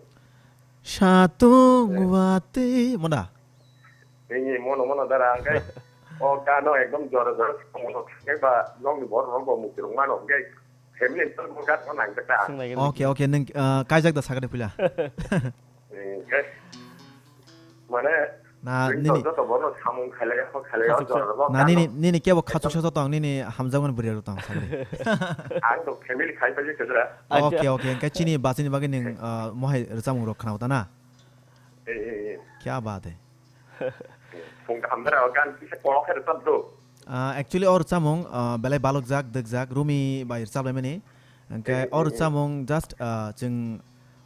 Satung watwi, mona? Nini mono mono dara, angkai. O gano ekdom jora jora mono, angkai ba nokni borok rok bo mukti rok mano, angkai family ni tor mo gat mo nang ta. Swng nai gini. Okay, okay, nung, ah, kaijak da sakade pila. Angkai. Mane, na, nini joto borok samung khalai, ho khalai, khachuk jora sa-, rok na, gano. Nini, nini kebo khachuk sa tong, nini hamjakmani bwrwi rok tong sakade. Ang to family khai pai khe dara. Acha. Okay, okay, angkai chini bachini bagwi nung, ah, mohai rwchapmung rok khna ta na? Eh, eh, eh. Kya baat hai? Phung kaham dara, o gan kisa kolok hai rwchap do. Ah, actually, o rwchapmung, ah, belai balokjak, dwkjak, Rumi bai rwchap laimani. Hwnkhe o rwchapmung just, ah, chwng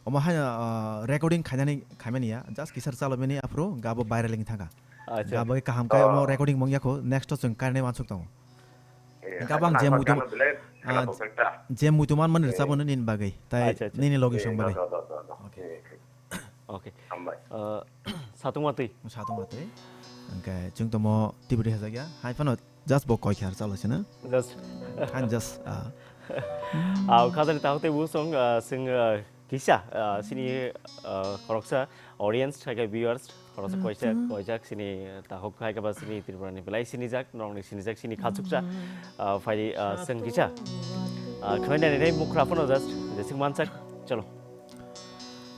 omo hai, ah, recording khainani, khaimani ya, just kisa rwchap laimani aphuru gabo viral wngwi thangkha. Acha. Gabo kaham khe omo recording mung yakho, next o chwng kainwi wansuk tongo. Eh, hwnkhe abang je muitu, ah, je muitu manmani rwchapmung nini bagwi, tai nini logi song bagwi. Okay. Okay. Hambai. Uh, satung watwi. Satung watwi. Hwnkhe chwng tomo tibri hajakya. Hai phano just bo koi khe ar chalo sino. Just. Han just, ah. Ah, khajani tahuk tei busong, ah, sing, ah, kisa, ah, sini, ah, khoroksa audience, hai khe viewers, khoroksa koisa, koijak sini tahuk hai khe ba sini Tripura ni belai sinijak, norok ni sinijak, sini khachuksa, ah, phai, ah, sing kisa. Ah, khwlai nai nai mukra phano just, jesing mansak, chalo.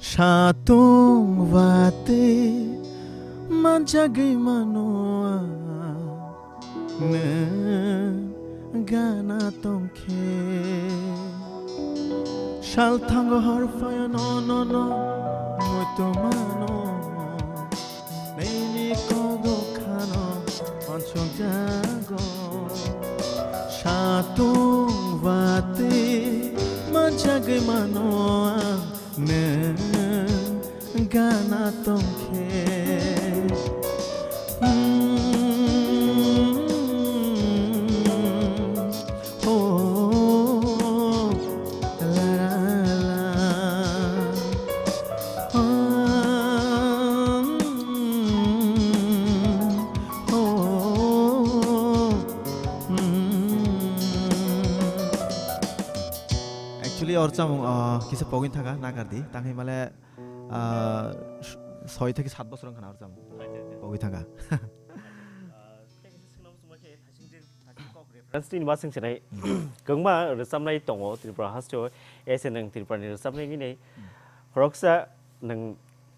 Satung watwi manjagwi mano ang, nwng gana tongkhe. Sal thango hor phaio no, no, no, muitu mano. Nini kogo khano uansukjago. Satung watwi manjagwi mano ang, nwng gana tongkhe. Hmm. Oh, la, la, la. Oh, oh, mm. Actually, o rwchapmung, ah, kisa pogwini thangkha, nakardi. Tangwi male, ah, soi theke sat bosor wngkha na o rwchapmung. Acha, acha. Pogwi thangkha. Ah, tei kisa swngna muchungma khe, thaising je, thaising kok reference ni ma swngchinai. Kwbangma rwchapnai tongo Tripura hasteo, ese nwng Tripura ni rwchapnai ni nei. Hmm. Khoroksa nwng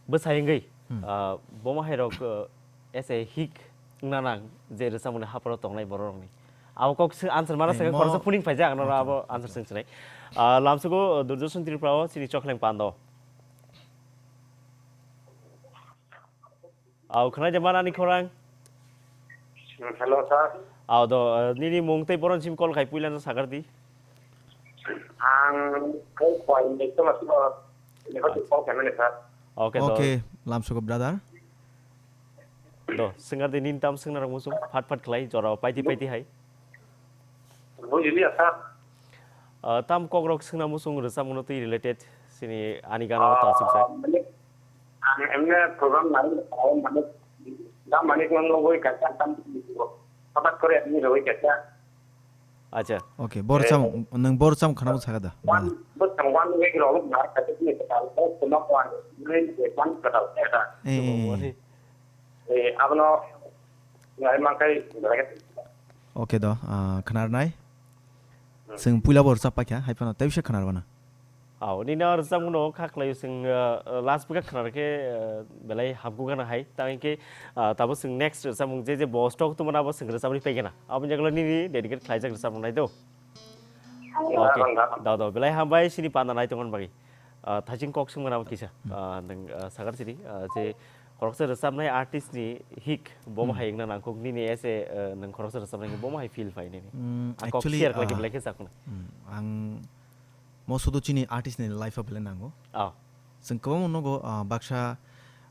bwsai wngwi, hmm, ah, bomo hai rok, ah, ese hik wngna nang je rwchapmani hapharo tongnai borok rokni. Abo kok se answer mana eh, saka mo- khoroksa phuning phaijak, ang nono acha, abo answer acha, swngchinai. Ah, lamsugo Durjoson Tripura o chini Chokhleng Pando. Aw, khwnai de manani khorang? Hello, sir. Aw, do, eh, nini mung tei boron sim call khai puila no sagar di. Ang kau kau ni cuma cuma ni kau call kau mana, sir? Okay, do. Okay, lamsugo brother. Do, swngar di nin tam swngna rok musung, phat phat khlai, jora paiti paiti hai. Bujiliya, sir. Ah, tam kokrok swngna muchung rwchapmungno twi related sini ani gana o tongchukjak. Ah, mane, ang emne program nai, mane, da mane kono nugwi kaisa tam, hothat kore ani rwui kaisa. Acha. Okay, bor cham, nwng bor cham khana saka da. One, bwsang one week rok na kaisa ni kwtal, kono one, one kwtal, kwtal. Eh, eh, eh. Eh, abono nai mankai, belai khe. Okay do, ah, khwnarnai. Hmm. Chwng puila bo rwchap paikha, hai phano tei bisa khwnarwana. Aw, nini o rwchapmungno kha khlaio chwng, ah, last bwkha khwnar khe, ah, belai hamkuk gana hai. Tang khe, ah, tabo chwng next rwchapmung je je bo stock tongmani abo chwng rwchapri paigana. Aboni jagalo nini dedicate khlaijak rwchapmung nai do. Okay. Dao, dao. Belai hambai sini panda nai tongmani bagwi. Ah, thaiching kok swngmani abo kisa. Ah, nwng, ah, sakar siri, ah, je khoroksa rwchapnai artist ni hik bomo hai wngna nangkuk nini ese, ah, nwng khoroksa rwchapnai bomo hai feel phai nini. Mm, ah, kok actually, share khlai khe ah, belai khe sakno. Mm, ang mo sudu chini artist ni life o belai nango. Ah. Chwng kwbangma nogo, ah, baksa,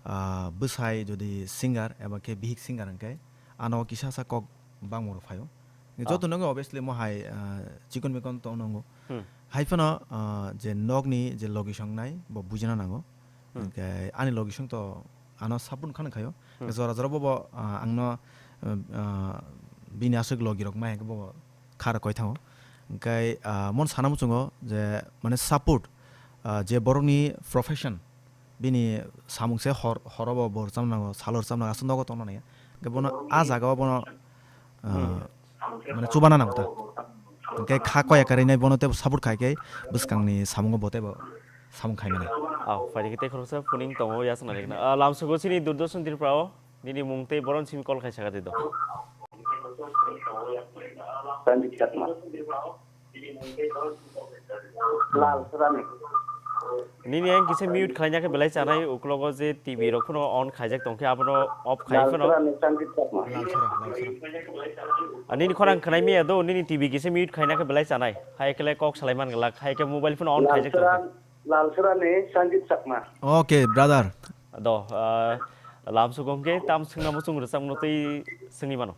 ah, bwsai jodi singer eba khe bihik singer hwnkhe ano kisa sa kok bangmoro phaio. Ah. Joto nogo obviously mo hai, ah, chikon mikon tong nongo. Hmm. Hai phano, ah, je nokni je logisong nai bo bujina nango. Hmm. Hwnkhe ani logisong to ano sabun khana khaio. Hmm. Jora jora bobo, ah, angno, ah, bini aswk logi rok mai hwnkhe bobo khara koi thango. Hwnkhe, ah, mon sana muchungo je mane support, ah, je borokni profession bini samung se hor, horobo bo rwchapna nango, salo rwchapna nango, aswk nogo tongna nangya. Hwnkhe bono a jaga o bono, ah, mane chubana nango ta. Hwnkhe kha koya karwi nai bono teibo support khai khe bwskangni samungo bo teibo samung khai mani. Ah, phaidi khe tei khoroksa phuning tongo yasna rikna. Ah, lamsogo chini Doordarshan Tripura o nini mung tei boron simi call khai saka di do. Sanjit Chakma. Lal Surani. Nini ang kisa mute khlaina khe belai chanai, uklogo je T V rok phano on khaijak tongkhe abono off khai Lal phano. Surani, Sanjit Chakma. Lal Sura, Lal Sura. Ah, nini khorang khnai miya do, nini T V kisa mute khlaina khe belai chanai. Hai khe le kok salai man glak, hai khe mobile phano on Lal khaijak tongkhe. Sura, Lal Surani, Sanjit Chakma. Okay, brother. Do, ah, lamsogo hwnkhe tam swngna muchung rwchapno tei swngwi mano.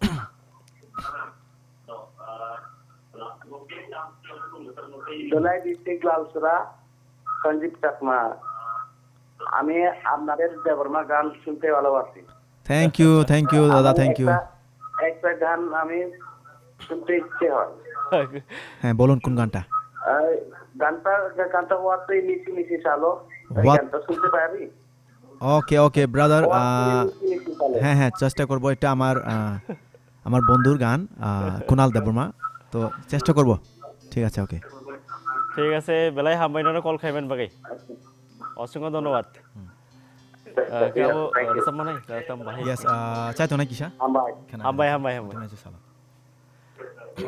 Dholai district Lalsora, Sanjib Chakma. আমি আপনাদের দেবর্মা গান শুনতে ভালোবাসি। Thank you, thank you, দাদা, আমার thank you. একটা, একটা গান আমি শুনতে ইচ্ছে হয়। হ্যাঁ, বলুন কোন গানটা? এই গানটা, গানটা ওয়াতে মিশি মিশি চালো। এই What? গানটা শুনতে পারি? Okay, okay, brother, আহ, হ্যাঁ, হ্যাঁ, চেষ্টা করবো। এটা আমার, আহ, আমার বন্ধুর গান, আহ, কুনাল দেববর্মা। তো চেষ্টা করবো। ঠিক আছে, okay. ঠিক আছে, belai hambai nono call khaimani bagwi. Osongo dhonnobad. Hmm. Ah, khe abo, ah, rwchapmani, ah, tam bahai. Yes, ah, chai tongnai kisa? Hambai. Khena. Hambai, hambai, hambai. Tongnai se sala.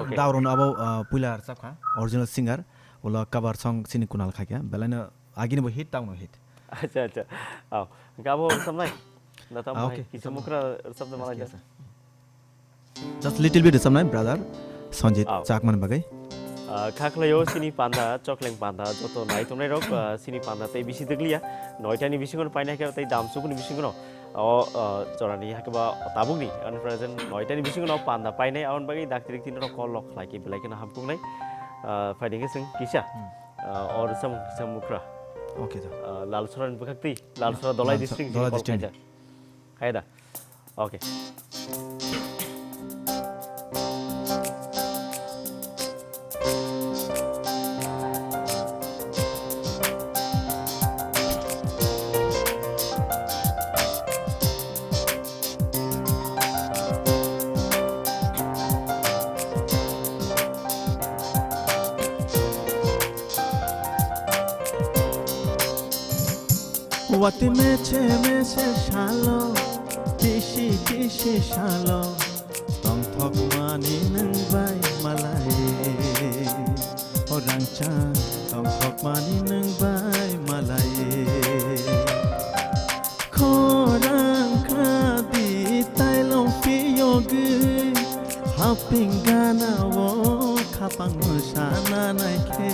Okay. Daurun abo, ah, puila rwchapkha, original singer, ulo cover song chini Kunal khaikha, belaino agini bo hit, tauno hit. Acha, acha. Aw, khe abo rwchapnai? Da tam bahai, okay, kisa rwchapnai. Mukra rwchapna malai da. Yes, yes. Just little bit rwchapnai, brother Sanjit Chakmani bagwi. Ah, kha khlaio chini panda, Chokleng panda, joto nai tongnai rok, ah, chini panda tei bisi dwgliya. Noitani bisingo painai khe tei damsukni bisingo, o, ah, jorani hakhe ba tabukni, ani present noitani bisingo panda painai, aboni bagwi daktirik tini rok call rok khlai khe belai kheno hamkuknai. Ah, phaidi khe chwng kisa, ah, o rwchapmung kisa mukra. Okay, sir. Ah, Lalsorani bwkhak twi, Lalsora Dholai district jini call khaijak. Khaida. Okay. Wati meche meche salo, tisi tisi salo, tongthok mani nwng bai malai. O rangchak, tongthok mani nwng bai malai. Khorang khadi tailong phiyogwi, haping gana o khapang mwsana naikhe.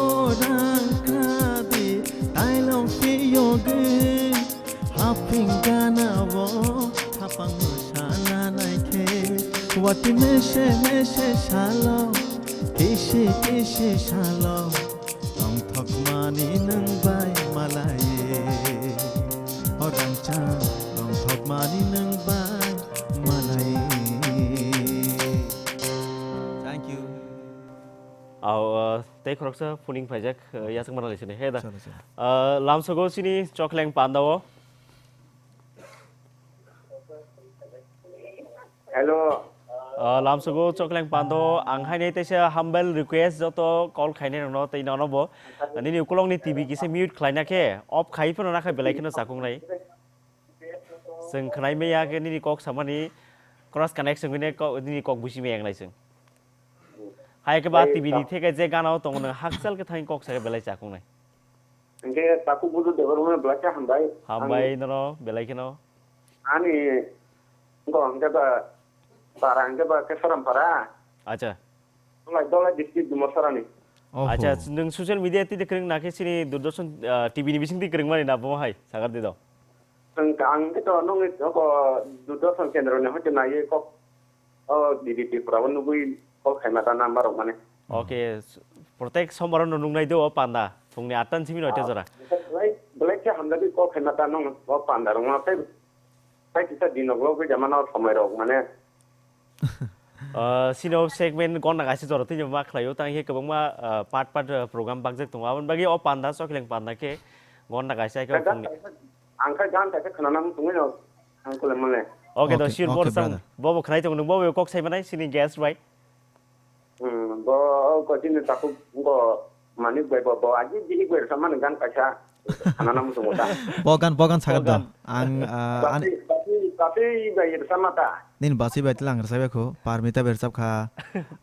Khorang khadi tailong phiyogwi, haping gana o khapang mwsana naikhe. Wati mese mese salo, kisi kisi salo, tongthok mani nwng bai malai. O rangchak, tongthok mani nwng bai malai. Thank you. Aw, uh, tei khoroksa phuning phaijak, uh, yachakmani lai sini. He da. Chalo, chalo. Uh, lamsogo chini Chokleng panda o. Hello. Uh, lamsogo Chokleng panda o ang hainai teisa humble request joto call khainai rokno tei nono bo. Nini ukulokni T V kisa mute khlaina khe off khai phano nakha belai kheno chakung nai. Chwng khwnai maya khe nini kok samani cross connection wngwi nai kok, nini kok busi maya wngnai chwng. Hai khe ba Tei T V ni ta- theke je gana o tongo nwng hakchal khe thangwi kok sa khe belai chakung nai. Hingke takhuk budu Debbarma belai khe hambai. Hambai nono belai kheno. Ani wngkha hingke ba para hingke ba khe Sorampara. Acha. Dolai, Dolai district Dumasarani. Oho. Acha, nwng social media twi de kwrwng na khe chini Doordarshan, ah, T V ni bising twi kwrwng mani na bo hai sagar de do. Ang, ang khe to nungni oko Doordarshan kendro ni hoite naiwi kok o D D Tripura o nugwi call khaima ta number rok mane. Okay, s-, protek sombar no nungnai do o panda phungni atta ni simi noita jora. Belai, belai khe hamjagwi call khaima ta nung o panda rok ma tei, tei kisa din rok logwi jamano somoi rok mane. Ah, sino segment gonna kaisa jora twi ma khlaio, tang khe kwbangma, ah, part part, ah, program bakjak tongo. Aboni bagwi o panda, Chokleng panda khe gonna kaisa khe phungni. Ang khe gan kaisa khwnana muchungwi no, ang kule mole. Okay, do, okay, sure, okay, bor sam, brother. Bobo khwnai tongo, nwng bobo kok sai manai, sini guest bai. Hmm, bo, o ko chini takhuk, bo Manik bai bo, bo agi bihik bai rwchapmani gan kaisa khwnana muchungo ta. Bo gan, bo gan sagat do. Bo gan. Ang, ah, an- Basi, basi, basi bai rwchapma ta. Nini basi bai tlang rwchapya kho, Parmita bai rwchap kha,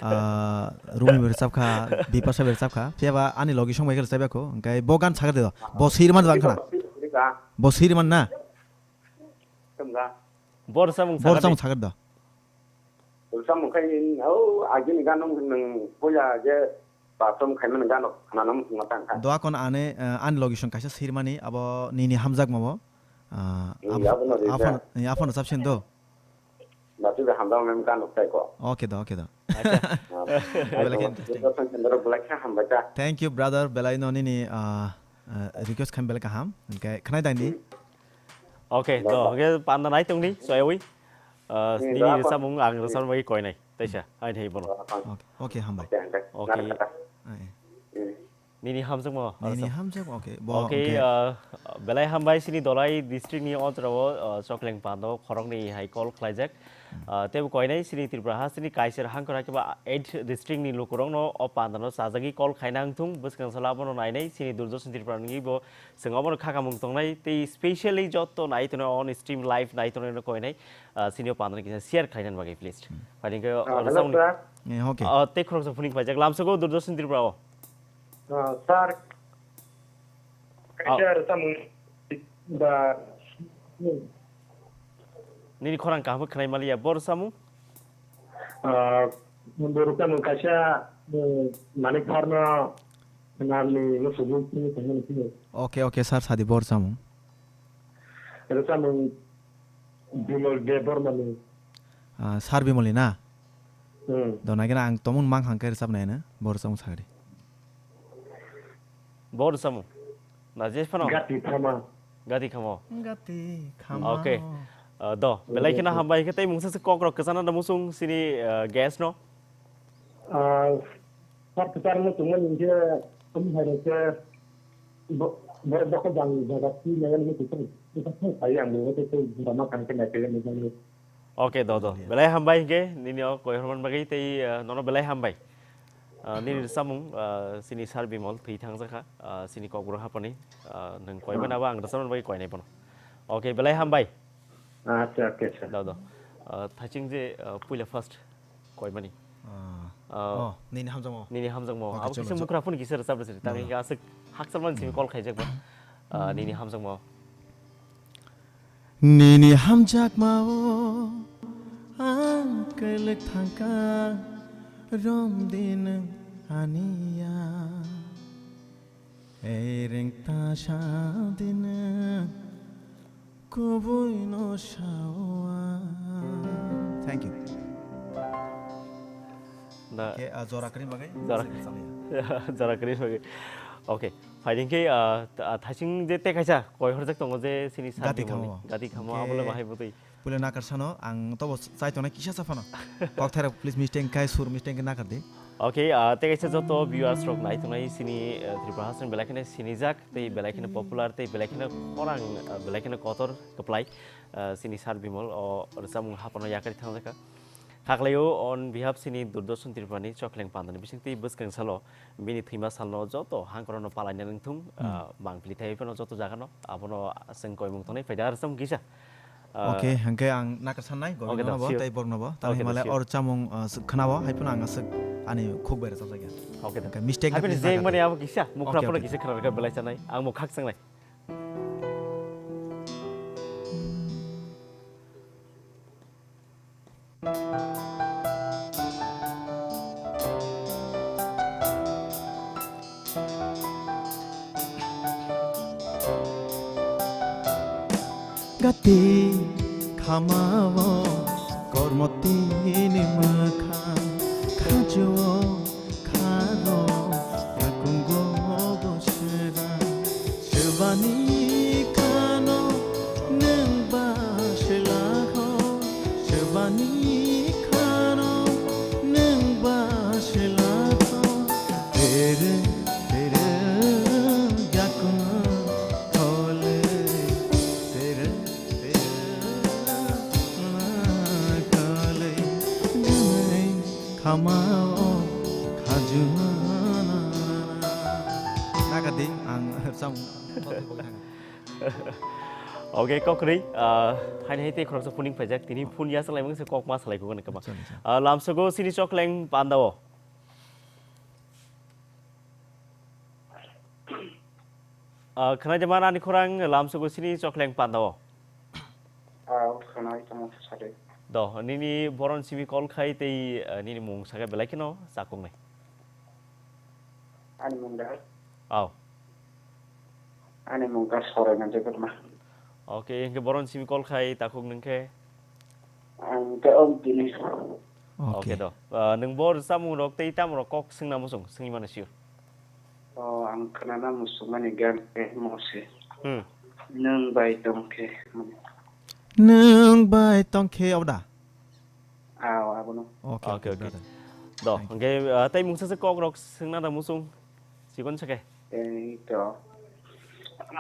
ah, Rumi bai rwchap kha, Bipasha bai rwchap kha. Phiya ba ani logi song bai khe rwchapya kho, hwnkhe bo gan sagat do. Bo sirman bang khana. Basi bai rwchap kha. Bo sirman na? Tongga. Bo rwchapmung sagat do. Bo rwchapmung sagat do. Rwchapmung khai, o, agini gano nwng puila je perform khaimani gano khwnana muchungma tang kha. Doa kon ane, eh, ani logi song kaisa sirmani abo nini hamjakma bo. Ah, hmm, abo, abono rijak. Aphano, eh, aphano chapsin do. Basi bai hamjakma gano tai ko. Okay do, okay do. Acha. Ah, belai khe interesting. Doordarshan kendro belai khe hambai ta. Thank you, brother. Belai no nini, ah, ah, request khaim belai kaham. Hwnkhe khwnai dai di. Hmm. Okay, do, hwnkhe panda nai tongni, soyawi. Ah, hmm, nini rwchapmung ang rwchapna bagwi koinai. Taisa, hai thai bono. Okay, okay, hambai. Okay, hambai. Okay. Ai. Hmm. Nini hamjakma? Nini hamjak, okay. Bo, okay, okay. Ah, belai hambai sini Dolai district ni o jora o, ah, Chokleng pando khoroknwi hai call khlaijak. Hmm. Ah, tebo koinai sini Tripura hasteni Kaiser hangkora keba eight district ni lukurokno o pandano chajagwi call khaina wngthung, bwskang salo abono nainai sini Doordarshan Tripura nungwi bo chwng obono khakamung tongnai tei specially joto nai tongnai on stream live nai tongnai no koinai, ah, sini o pandano kisa share khlaina bagwi please. Hmm. Phai hwnkhe, ah, o hello, rwchapmung sir. Eh, okay. Ah, tei khoroksa phuning paijak lamsogo Doordarshan Tripura o. Ah, sir, ah, kaisa rwchapmung ba, nini khorang kaham khe khwnai maliya, bo rwchapmung? Ah, bo rwchapmung kaisa, eh, Manik Tharno nalni musugo sini tongmani sini. Okay, okay, sir, sadi bo rwchapmung. Rwchapmung Bimal Debbarmani. Ah, Sir Bimalni na? Hmm. Do naikhe na ang tomung mang hang khe rwchapnai na, bo rwchapmung sagri. Bo rwchapmung. Na je phano? Gati Khama. Gati Khama. Gati Khama. Okay. Ah, do, belai kheno hambai khe tei mungsa se kok rok kwchana da musung sini, ah, guest no. Ah, sir, kwchar muchungmani hwnkhe, tamo hai rok khe bo-, borok bokol jang jaga twi nai ani muchung tong. Kwchar thang phai ang bo tei tei drama kaham khe nai phai nai. Okay, do, do. Belai hambai hwnkhe, nini o koi horman bagwi tei, ah, nono belai hambai. Ah, nini rwchapmung, ah, sini Sir Bimal thwi thangjakha, ah, sini Kokborok haphani, ah, nwng koi mano abo ang rwchapmani bagwi koinai bono. Okay, belai hambai. Acha, okay, sir. Do, do. Ah, thaching je, ah, puila first. Koimani. Ah. Ah. Oh, nini hamjakma. Nini hamjakma. Okay, abo chalo, kisa chalo. Mukra phone kisa rwchap rwchap. Tamo no, no. Hingke aswk hakchal man simi call khaijak ba. Ah, nini hamjakma. Nini hamjakma o ang kelek thangka rom din aniya. Ei rengta sa dine kubui no sao ang. Thank you. Da. Ke, ah, jora kwrwi bagwi? Jora. Jora kwrwi bagwi. Okay. Phaiding khe, ah, ta-, ah, thasing je tei kaisa koi horjak tongo je sini Gati Sarbimoni. Khamo. Gati Khamo, ke abole bahai bwtwi. Puila nakar sano, ang tobo chai tongnai kisa sa phano. Kok thairok please mistake khai, sur mistake khai nakar di. Okay, ah, tei kaisa joto viewers rok nai tongnai sini, eh, Tripura Hasteni belai kheno sinijak, tei belai kheno popular, tei belai kheno khorang, ah, belai kheno kotor kwplai, ah, sini Sir Bimal o rwchapmung haphano yakarwi thangjakha. Khaklaio on behalf sini Doordarshan Tripura ni Chokleng Pandani bisingtwi bwskang salo bini thwima salno joto hangkorokno palaina nangthung, ah, mangpili thai phano joto jagano abono chwng koimung tongnai phaida rwchapmung kisa. Ah, okay, hwnkhe ang nakar sannai, okay, Govinda no bo, sure. Tei borok no bo. Tamo okay, himale sure. Or chamung, ah, se-, khwnao, hai phano ang aswk ani khuk bai rwchapjak ya. Okay, hwnkhe mistake hai phano je mani abo kisa, mukhra okay, phano okay. Kisa khna rwkha belai sanai, ang bo khak sangnai. Gati khamao kormotini mwkhang, khajuo kharo yakungo bosera. Swbani khano nwng ba swlakho, swbani khano nwng ba swlakho. Tere, tere, yakung khole, tere, tere, khole, khama o khajuna. Nagadi ang sam. Okay, kokrwi, ah, haini hai tei khoroksa phuning phaijak, tini phun ya salai mungsa kok ma salai kugan kama. Acha, acha. Ah, lamsogo sini chokleng pandao. Ah, khwnai de mana ani khorang lamsogo sini chokleng pandao. Ah, khwnai tamo sade. Do, nini boron simi call khai tei, ah, nini mung saka belai kino chakung nai. Ani mung da? Aw. Ani mung ka Sorengan Debbarma. Okay, hingke boron simi call khai takhuk nung khe? Ang khe o bini. Okay. Okay do. Ah, nung bo rwchapmung rok tei tamo rok kok swngna muchung, swngwi mano sio. O, ang khwnana muchungmani gan khe mo se. Hmm. Nwng bai tong khe. Nwng bai tong khe obo da? Aw, abono. Okay, okay, okay, okay, brother. Do, thank you. Hingke, ah, tei mungsa se kok rok swngna da muchung. Chikon sake. Ei to.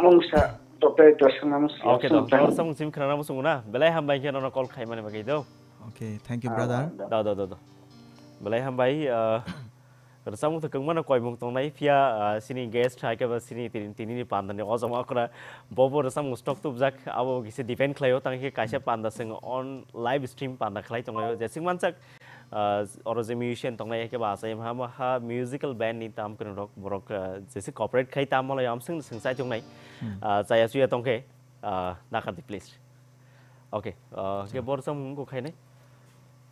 Mungsa to tei to swngna muchung. Okay, do. Swngna. Rwchapmung simi khwnana muchung na. Belai hambai khe nono call khaimani bagwi do. Okay, thank you, ah, brother. Do, do, do, do. Belai hambai, ah, rwchapmung to kwbangma no koimung tongnai, phiya, ah, sini guest hai khe ba sini tini, tini ni panda ni ojama okra bo bo rwchapmung stock tubjak, abo kisa depend khlaio, tang khe kaisa panda chwng on live stream panda khlai tonglaio, jeswk manchak, ah, oro je musician tongnai hai khe ba achai ha, ha musical band ni tam kwrwng rok borok, ah, jese cooperate khai tam malai amswng swng chai tongnai, hmm, ah, chaya chuya tong khe, ah, nakardi please. Okay, ah, okay, chalo. Bo rwchapmung wngkha khainai.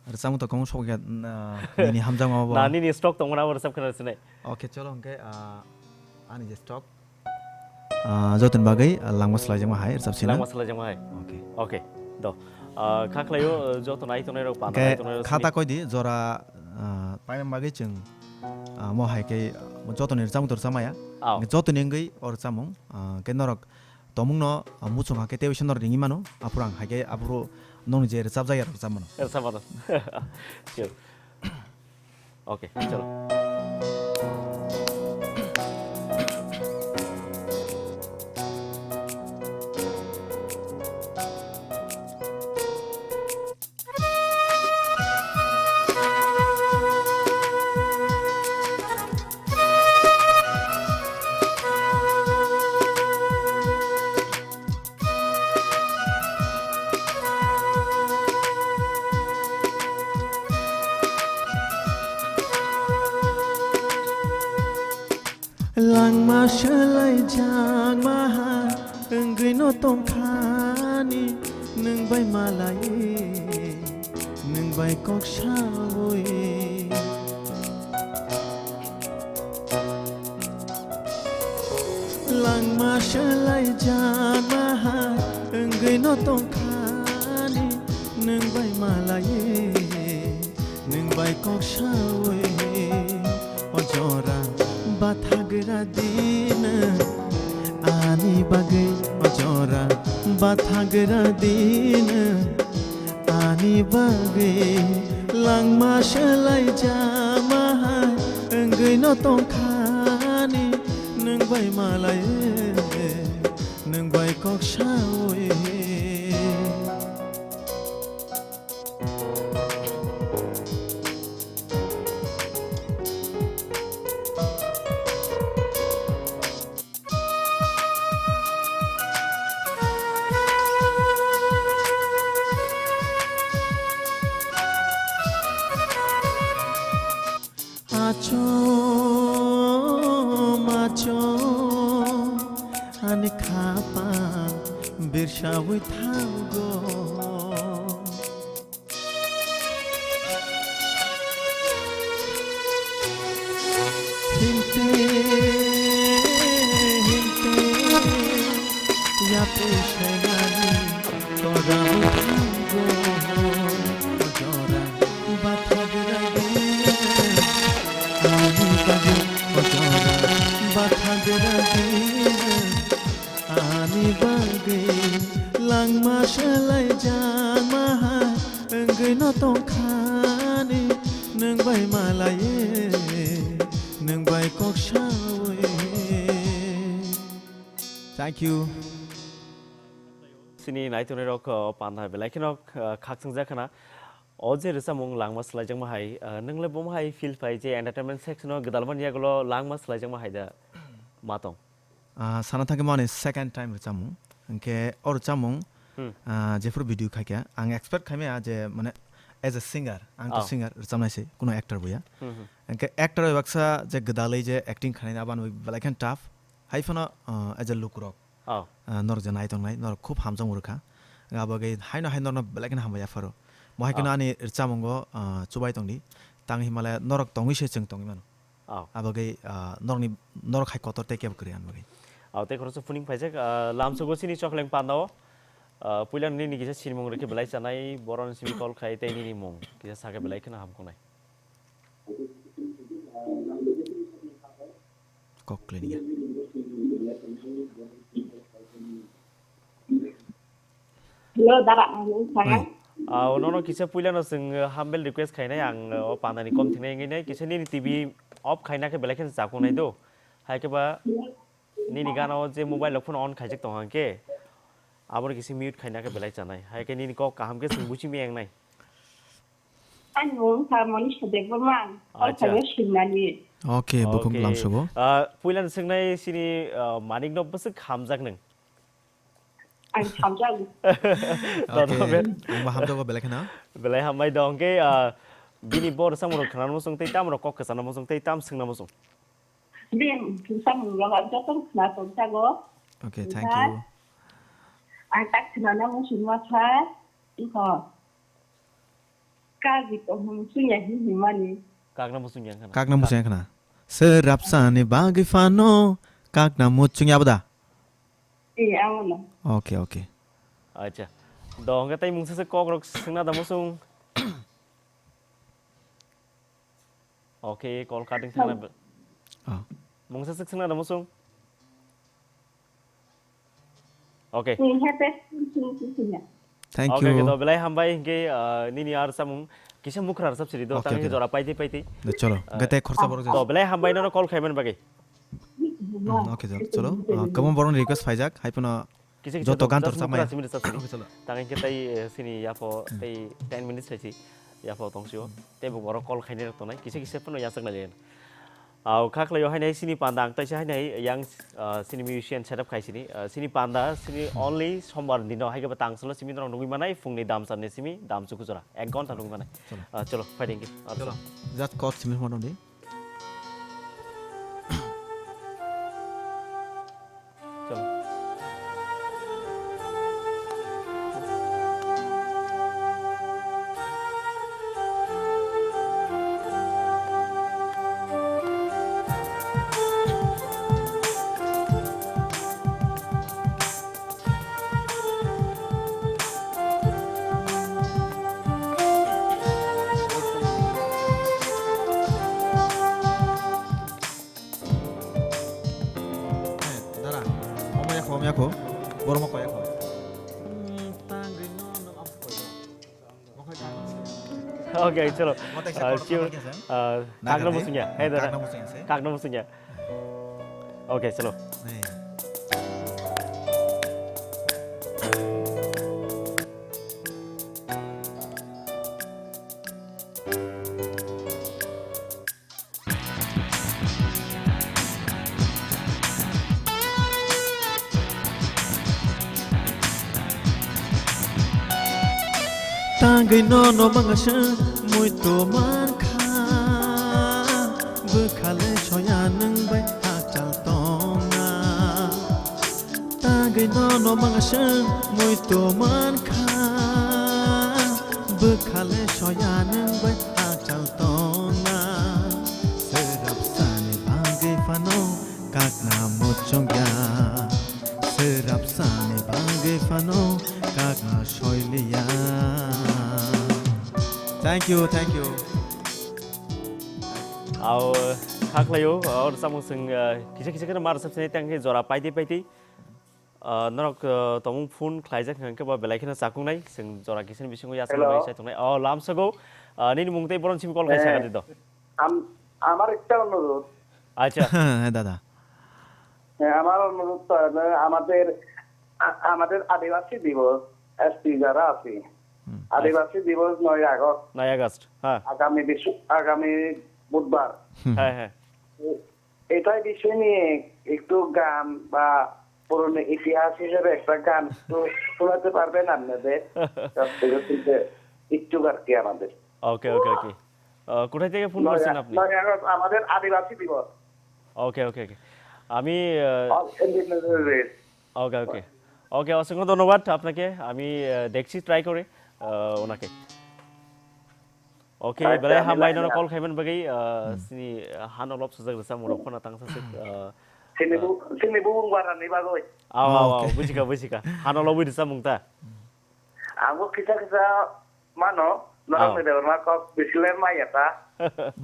Rwchapmung to kong sok ya, na, nini hamjakma bo. Na, nini stock tongmani abo rwchap khna sinai. Okay, chalo, hwnkhe, ah, ani je stock, ah, jotoni bagwi, ah, langma swlaijakma hai rwchap sino. Langma swlaijakma hai. Okay. Okay, do. Ah, kha khlaio, joto nai tongnai rok, panda nai tongnai rok, khata sini. Koi di, jora, ah, paimani bagwi chwng, ah, mo hai khe, ah, jotoni rwchapmung to rwchapmaya. Aw. Jotoni wngwi o rwchapmung, ah, khe norok Tongmungno, ah, muchung hakhe tei waisa norok ringwi mano, aphuru ang hakhe aphuru nokni je rwchapjak ya rwchap mano. Rwchap mano. Sure. Okay, chalo. Langma swlaijakma hai wngwi no tongthani, nwng bai malai, nwng bai kok sawi. Langma swlaijakma hai wngwi no tongthani, nwng bai malai. Nwng bai kok sawi o jora bathagra dino ani bagwi, o jora bathagra dino ani bagwi. Langma swlaijakma hai wngwi no tongthani, nwng bai malai, nwng bai kok sawi. Thapa birsawi thango. Himte, himte, yapri sainani koramu thango. Ojora bathagra dia, ani bagwi ojora bathagra dia. Ani bagwi langma swlaijakma hai wngwi no tongkhani, nwng bai malaiwi, nwng bai kok sawi. Thank you. Chini naitongnai rok, uh, panda belai kheno, uh, khakchang jak khana. O je rwchapmung langma swlaijakma hai, uh, nwng le bomo hai feel phai je entertainment section o gwdalmani yagulo langma swlaijakma hai da ma tong? Ah, sana thangwi mani second time rwchapmung. Hwnkhe o rwchapmung, Hmm. ah, jephru video khaikha, ang expect khaimaya je, mane, as a singer, ang to Oh. singer rwchapnai se, kuno actor bo ya. Hmm, hmm. Hwnkhe actor bai baksa je gwdalwi je acting khainai, aboni bai belai khe tough. Hai phano, ah, as a lukurok, Oh. ah, norok je nai tongnai, norok khub hamjakmung rwkha. Abo bagwi haino hai norokno belai kheno hambai yapharo. Mo hai kheno Oh. ani rwchapmungo, ah, chubai tongdi. Tang hinmale norok tongwi se chwng tongwi mano. Oh. Abagwi, ah, norokni, norok hai kotor tei kebo kwrwi ani bagwi. Oh, tei khoroksa phuning phaijak, ah, lamsogo chini Chokleng Pandao. Ah, puila nini kisa sinimung rwkhe belai chanai, boroni simi call khai tei nini mung kisa sakhe belai kheno hamkuknai. Kok khlaiya. Hello, dara, ang nung sana. Hai. Ah, nono kisa puilano chwng, uh, humble request khainai ang, uh, o pandani kom thinai wngwi nai kisa nini T V off khaina khe belai kheno chakung nai do. Hai khe ba nini gana o je mobile rok phano on khaijak tong hang khe aboni kisa mute khaina khe belai chanai. Hai khe nini kok kaham khe chwng buchi miyang nai. Ani mung kha Monisha Debbarma, Acha. Kok khaina Simnani. Okay, bukhuk Okay. lamsogo. Ah, puilano swngnai sini, ah, manik no bwswk hamjak nung. Ang hamjago. Okay, Dodo ben. Angbo hamjago belai kheno. Belai hambai dong ke, ah, bini bor samung rok khna muchung tei tam rok kok kwchana muchung tei tam swngna muchung. Bini samung rok ang joto khna tongjago. Okay, thank Onkha you. Ang tak khna na muchung ma kha. Ikho. Kagwi tongmung chwngya hin hinmani. Kakna muchung yang khana. Kakna muchung yang khana. Sir rapsani bagwi phano kakna muchung yabo da? Eh, amo no. Okay, okay. Acha. Do hwnkhe tei mungsa se kok rok swngna da muchung. Okay, call cutting thangna. Oh. Mungsa se swngna da muchung. Okay. Ni happy. Thank Okay, okay, you. To belai hambai hingke, ah, nini ar samung kisa mukra rwchap siri do, Okay, tang okay. Jora paiti paiti. De, cholo. Ah, Gate khorsa borok to jai. Belai hambai nono call khaiman bagwi. Hmm, okay, cholo, cholo. Ah, kwbang borokni request phaijak, hai phano Kisa kisa joto rwchap, gan to just rwchapmaya. Mukra simi rwchap siri. Okay, cholo. Tang hingke tai, eh, sini yapo, Hmm. Tai ten minutes saisi yapo tongsio. Tei bo borok call khainai rok tongnai. Kisa kisa phano yachak nai. Au, kha khlaio hainai sini panda ang taisa hainai yang, ah, sini musician setup khai sini. Ah, sini panda, sini Hmm. only sombar dino hai khe bo tang solo simi norok nugui manai, phungni dam charni simi, dam chuku jora. Ek gonta nugui manai. Cholo. Ah, cholo, phai dengki. Ah, Cholo. Just call simi hwnba tongdi. Cholo. Eh, dara, omo yakho, omo yakho. Borok ma koi yakho. Hmm, tangwi no, no, am koi. Okay, cholo. Mo teksa Ah, kotor sure. Kotor khe se? Ah, Naga kakno de? Musungya. Hey, dara. Kakno musungya se? Kakno musungya. Okay, cholo. Hey. Tangwi nono mangsa muitu mankha, bwkhale soya nwng bai hakchal tongna. Agwi nono mangsa mui to mankha, bwkhale soya nwng bai achal tona. Swrapsani bagwi phano kakna muchungya, swrapsani bagwi phano kakna soiliya. Thank you, thank you. Ao, kha khlaio, o rwchapmung chwng, ah, kisa kisa kheno ma rwchap sinai tang khe jora paidi paidi. Ah, norok, ah, tongmung phone khlaijak hwnkhe ba belai kheno chakungnai, chwng jora kisani bisingo yachang Hello. bai chai tongnai. Oh, lamsogo, ah, nini mung tei boron simi call khai Eh, sakha di do. Am-, আমার একটা অনুরোধ। আচ্ছা। হ্যাঁ, দাদা। হ্যাঁ, আমার অনুরোধ তো হলো আমাদের, আ-, আমাদের আদিবাসী দিবস, এসটি যারা আছি, হুম, আদিবাসী দিবস নয় আগস্ট। নয় আগস্ট, হ্যাঁ। আগামী বিশ্ব-, আগামী বুধবার। হুম। হ্যাঁ, হ্যাঁ। এটাই বিষয় নিয়ে একটু গান বা পুরনো ইতিহাস হিসেবে একটা গান একটু শোনাতে পারবেন আপনাদের? কাছ থেকে শুনতে ইচ্ছুক আর কি আমাদের। ওকে, ওকে, ওকে। আহ, কোথায় থেকে ফোন নয় করছেন আ-, আপনি? নয় আগস্ট আমাদের আদিবাসী দিবস। ওকে, ওকে, ওকে। আমি, আহ, All Indigenous Day। ওকে, ওকে। ওকে, অসংখ্য ধন্যবাদ আপনাকে। আমি, আহ, দেখছি, ট্রাই করে, আহ, ওনাকে। Oke, আচ্ছা, belai আমি hambai লাইনে nono আছি। Call khaiman bagwi, ah, Hmm. Sini, ah, hano lobsajak rwchapmung rok phano tangsa swk, ah, Sini ah, bu-, sini bubung barani bagwi। Aw, aw, aw, Oke. Bujikha, bujikha. Hano lobwi rwchapmung ta? Ang bo kisa kisa mano, norok Aw. Ni debor ma kok bislem maya ta.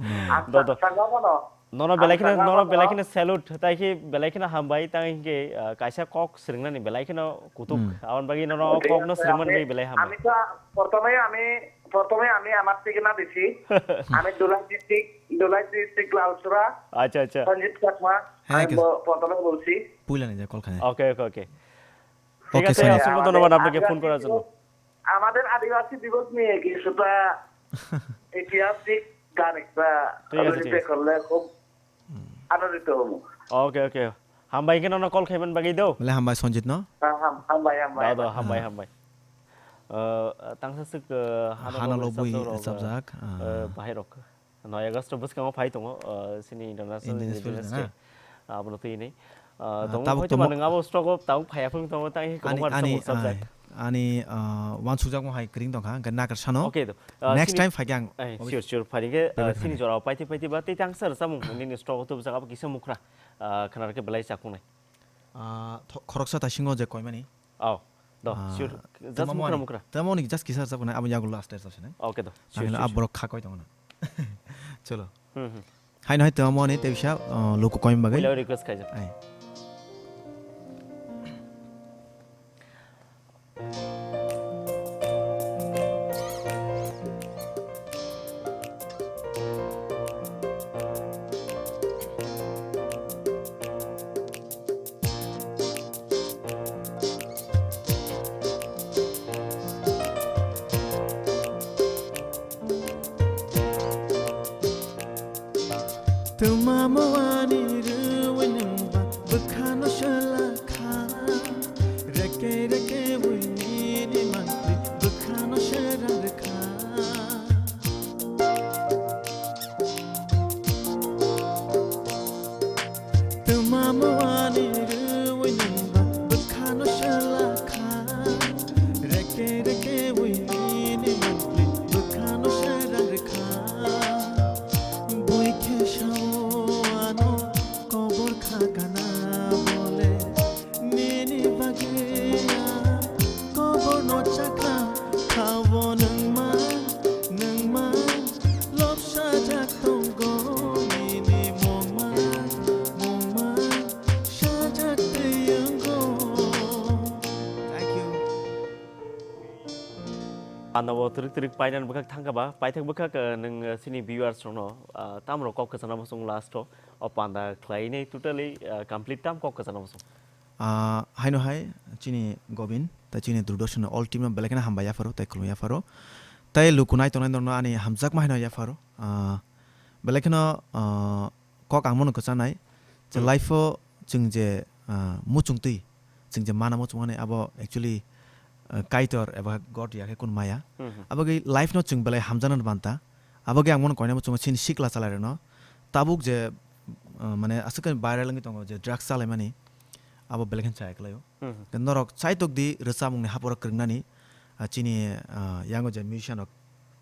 Hmm. Ang Do, do. Sanga mano. Nono Ang belai kheno, sanga nono mano. Belai kheno salute, tai khe belai kheno hambai, tang hinkhe, ah, kaisa kok swrwngnani belai kheno kutuk. Hmm. Aboni bagwi nono Oke, kok no swrwngmani ami, bagwi belai hambai. Ami to, protome ami, protome ami amar thikana disi. Ami Dulai district, Dulai district Lalsura, আচ্ছা, আচ্ছা। Sanjit Chakma, হ্যাঁ, আমি কে-, ব-, প্রথমে বলছি। পুইলা নিয়ে যা, কল খানে। ওকে, ওকে, ওকে। ঠিক ওকে, আছে, স্যার। অসংখ্য ধন্যবাদ আপনাকে ফোন করার জন্য। আমাদের আদিবাসী দিবস নিয়ে কিছুটা ঐতিহাসিক গান একটা ঠিক আছে, ঠিক আছে। Replay করলে খুব হুম। আনন্দিত হবো। ওকে, ওকে। Hambai khe nono call khaiman bagwi do. Bole hambai Sanjit no? Ha, ham-, hambai, hambai, Da, da, hambai. Hambai, hambai. Uh, tangsa swk, uh, hano Hano lobwi lobwi rwchapjak rok, rwchapjak, uh, ah. Uh, bahai rok. Noi August bwskango phai tongo, uh, sini international Indigenous Indigenous Day na? Day. Abono twi ni. Uh, Ah, tongo tabuk hoi tongma tomo- nwng abo stroke o tabuk phaiya phung tongo, tang hi Ani, kwbangma ani, rwchapmung rwchapjak. Ai, ani, uh, wansukjakmo hai kwrwng tongkha, hwnkhe nakarsa no. Okay, do. Uh, Next sini time phaikhe ang Eh, obviously sure, sure. Phaikhe, uh, bebak sini thani. Jorao paithai paithai ba tei tangsa rwchapmung nini stroke o tubujak abo kisa mukra, uh, khna rwkhe belai chakungnai. Ah, tho-, khoroksa taisingo je koimani. Oh, do, ah, sure. Just tamo mukra ani, mukra. Tamo ani just kisa rwchapnai, abo yago last rwchapsinai. Okay, do. Sure, Nangino sure, sure. Aborok kha koi tongna. Cholo. Hmm, hmm. Haino hai tamo ani tei bisa, uh, luku koim bagwi. Puila request khaijak. Ai. Twma muani rwi nwng ba bwkhano swla kha. Reke reke wi nini mangpli bwkhano swrang rwkha. Twma muani rwi nwng ba bwkhano swla kha. Reke reke wi nini mangpli bwkhano swrang rwkha. Bui khe sao ano kobor kha kana bole. Nini bagwi ang koborno chakha, khao nwngma, nwngma, lobsajak tongo nini mungma, mungma, sajak twi wngo. Thank you. Ano bo twrwk twrwk painani bwkhak thangkha ba, paithak bwkhak, eh, nwng, eh, sini viewers rokno, ah, tamrok kok kwchana bosong last o, o panda khlainai totally, eh, complete tam kok kwchana bosong. Ah, haino hai chini Gobin, tei chini Doordarshan all team no belai kheno hambai yapharo, tei khulumwi yapharo. Tei luku nai tongnai norokno ani hamjakma haino yapharo. Ah, belai kheno, ah, kok ang bono kwchanai. Je Hmm. Life o chwng je, ah, muchungtwi, chwng je mana muchungmani abo actually, ah, Kaitor eba God ya khe kun maya. Hmm, hmm. Abagwi life no chwng belai hamjakna banta. Abagwi ang bono koina muchungo chini sikla chalairokno. Tabuk je, ah, mane aswk viral wngwi tongo je drugs chalaimani. abo belai khe chaya kwlaio. Hmm. Norok chaitok di rwchapmungni haporo kwrwngnani, ah, chini, ah, yango je musician rok,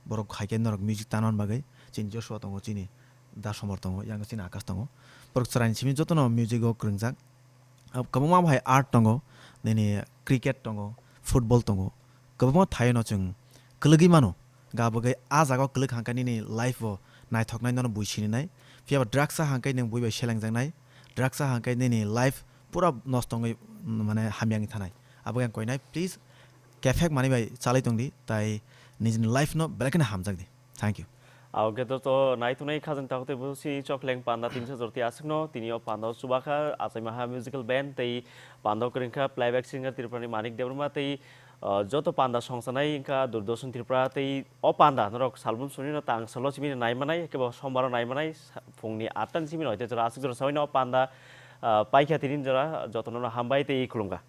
borok hai khe norok music tanna bagwi chini Joshua tongo, chini Da Somor tongo, yango chini Akash tongo. Borok chwraini simi jotono music o kwrwngjak. Ah, kwbangma hai art tongo, nini cricket tongo, football tongo. Kwbangma thaio no chwng kwlwgwi mano. Ga bagwi ah jaga o kwlwk hangkhe nini life o naithoknai nono bui sininai. Phiya ba drugs a hangkhe nwng bui bai selengjaknai. Drugs a hangkhe nini life pura nosto wngwi, mm, mane hamya wngwi thanai. Abo ang koinai, please, kephek manwi bai chalai tongdi, tai nijini life no belai kheno hamjakdi. Thank you. Abo khe to, to naituknai khajang takhuk tei bo si Chokleng panda tinsa jorti aswkno, tini o panda o chubakha, achaimaha musical band tei panda o kwrwngkha playback singer Tripurani Manik Debbarma tei, uh, joto panda songsanai wngkha Doordarshan Tripura tei o panda norok salbrum soni no tang salo simi naimanai, kebo sombar o naimanai, sa-, phungni atta ni simi noite jora aswk jora sawi no o panda, uh, paikha tini jora jotono no hambai tei khulumkha.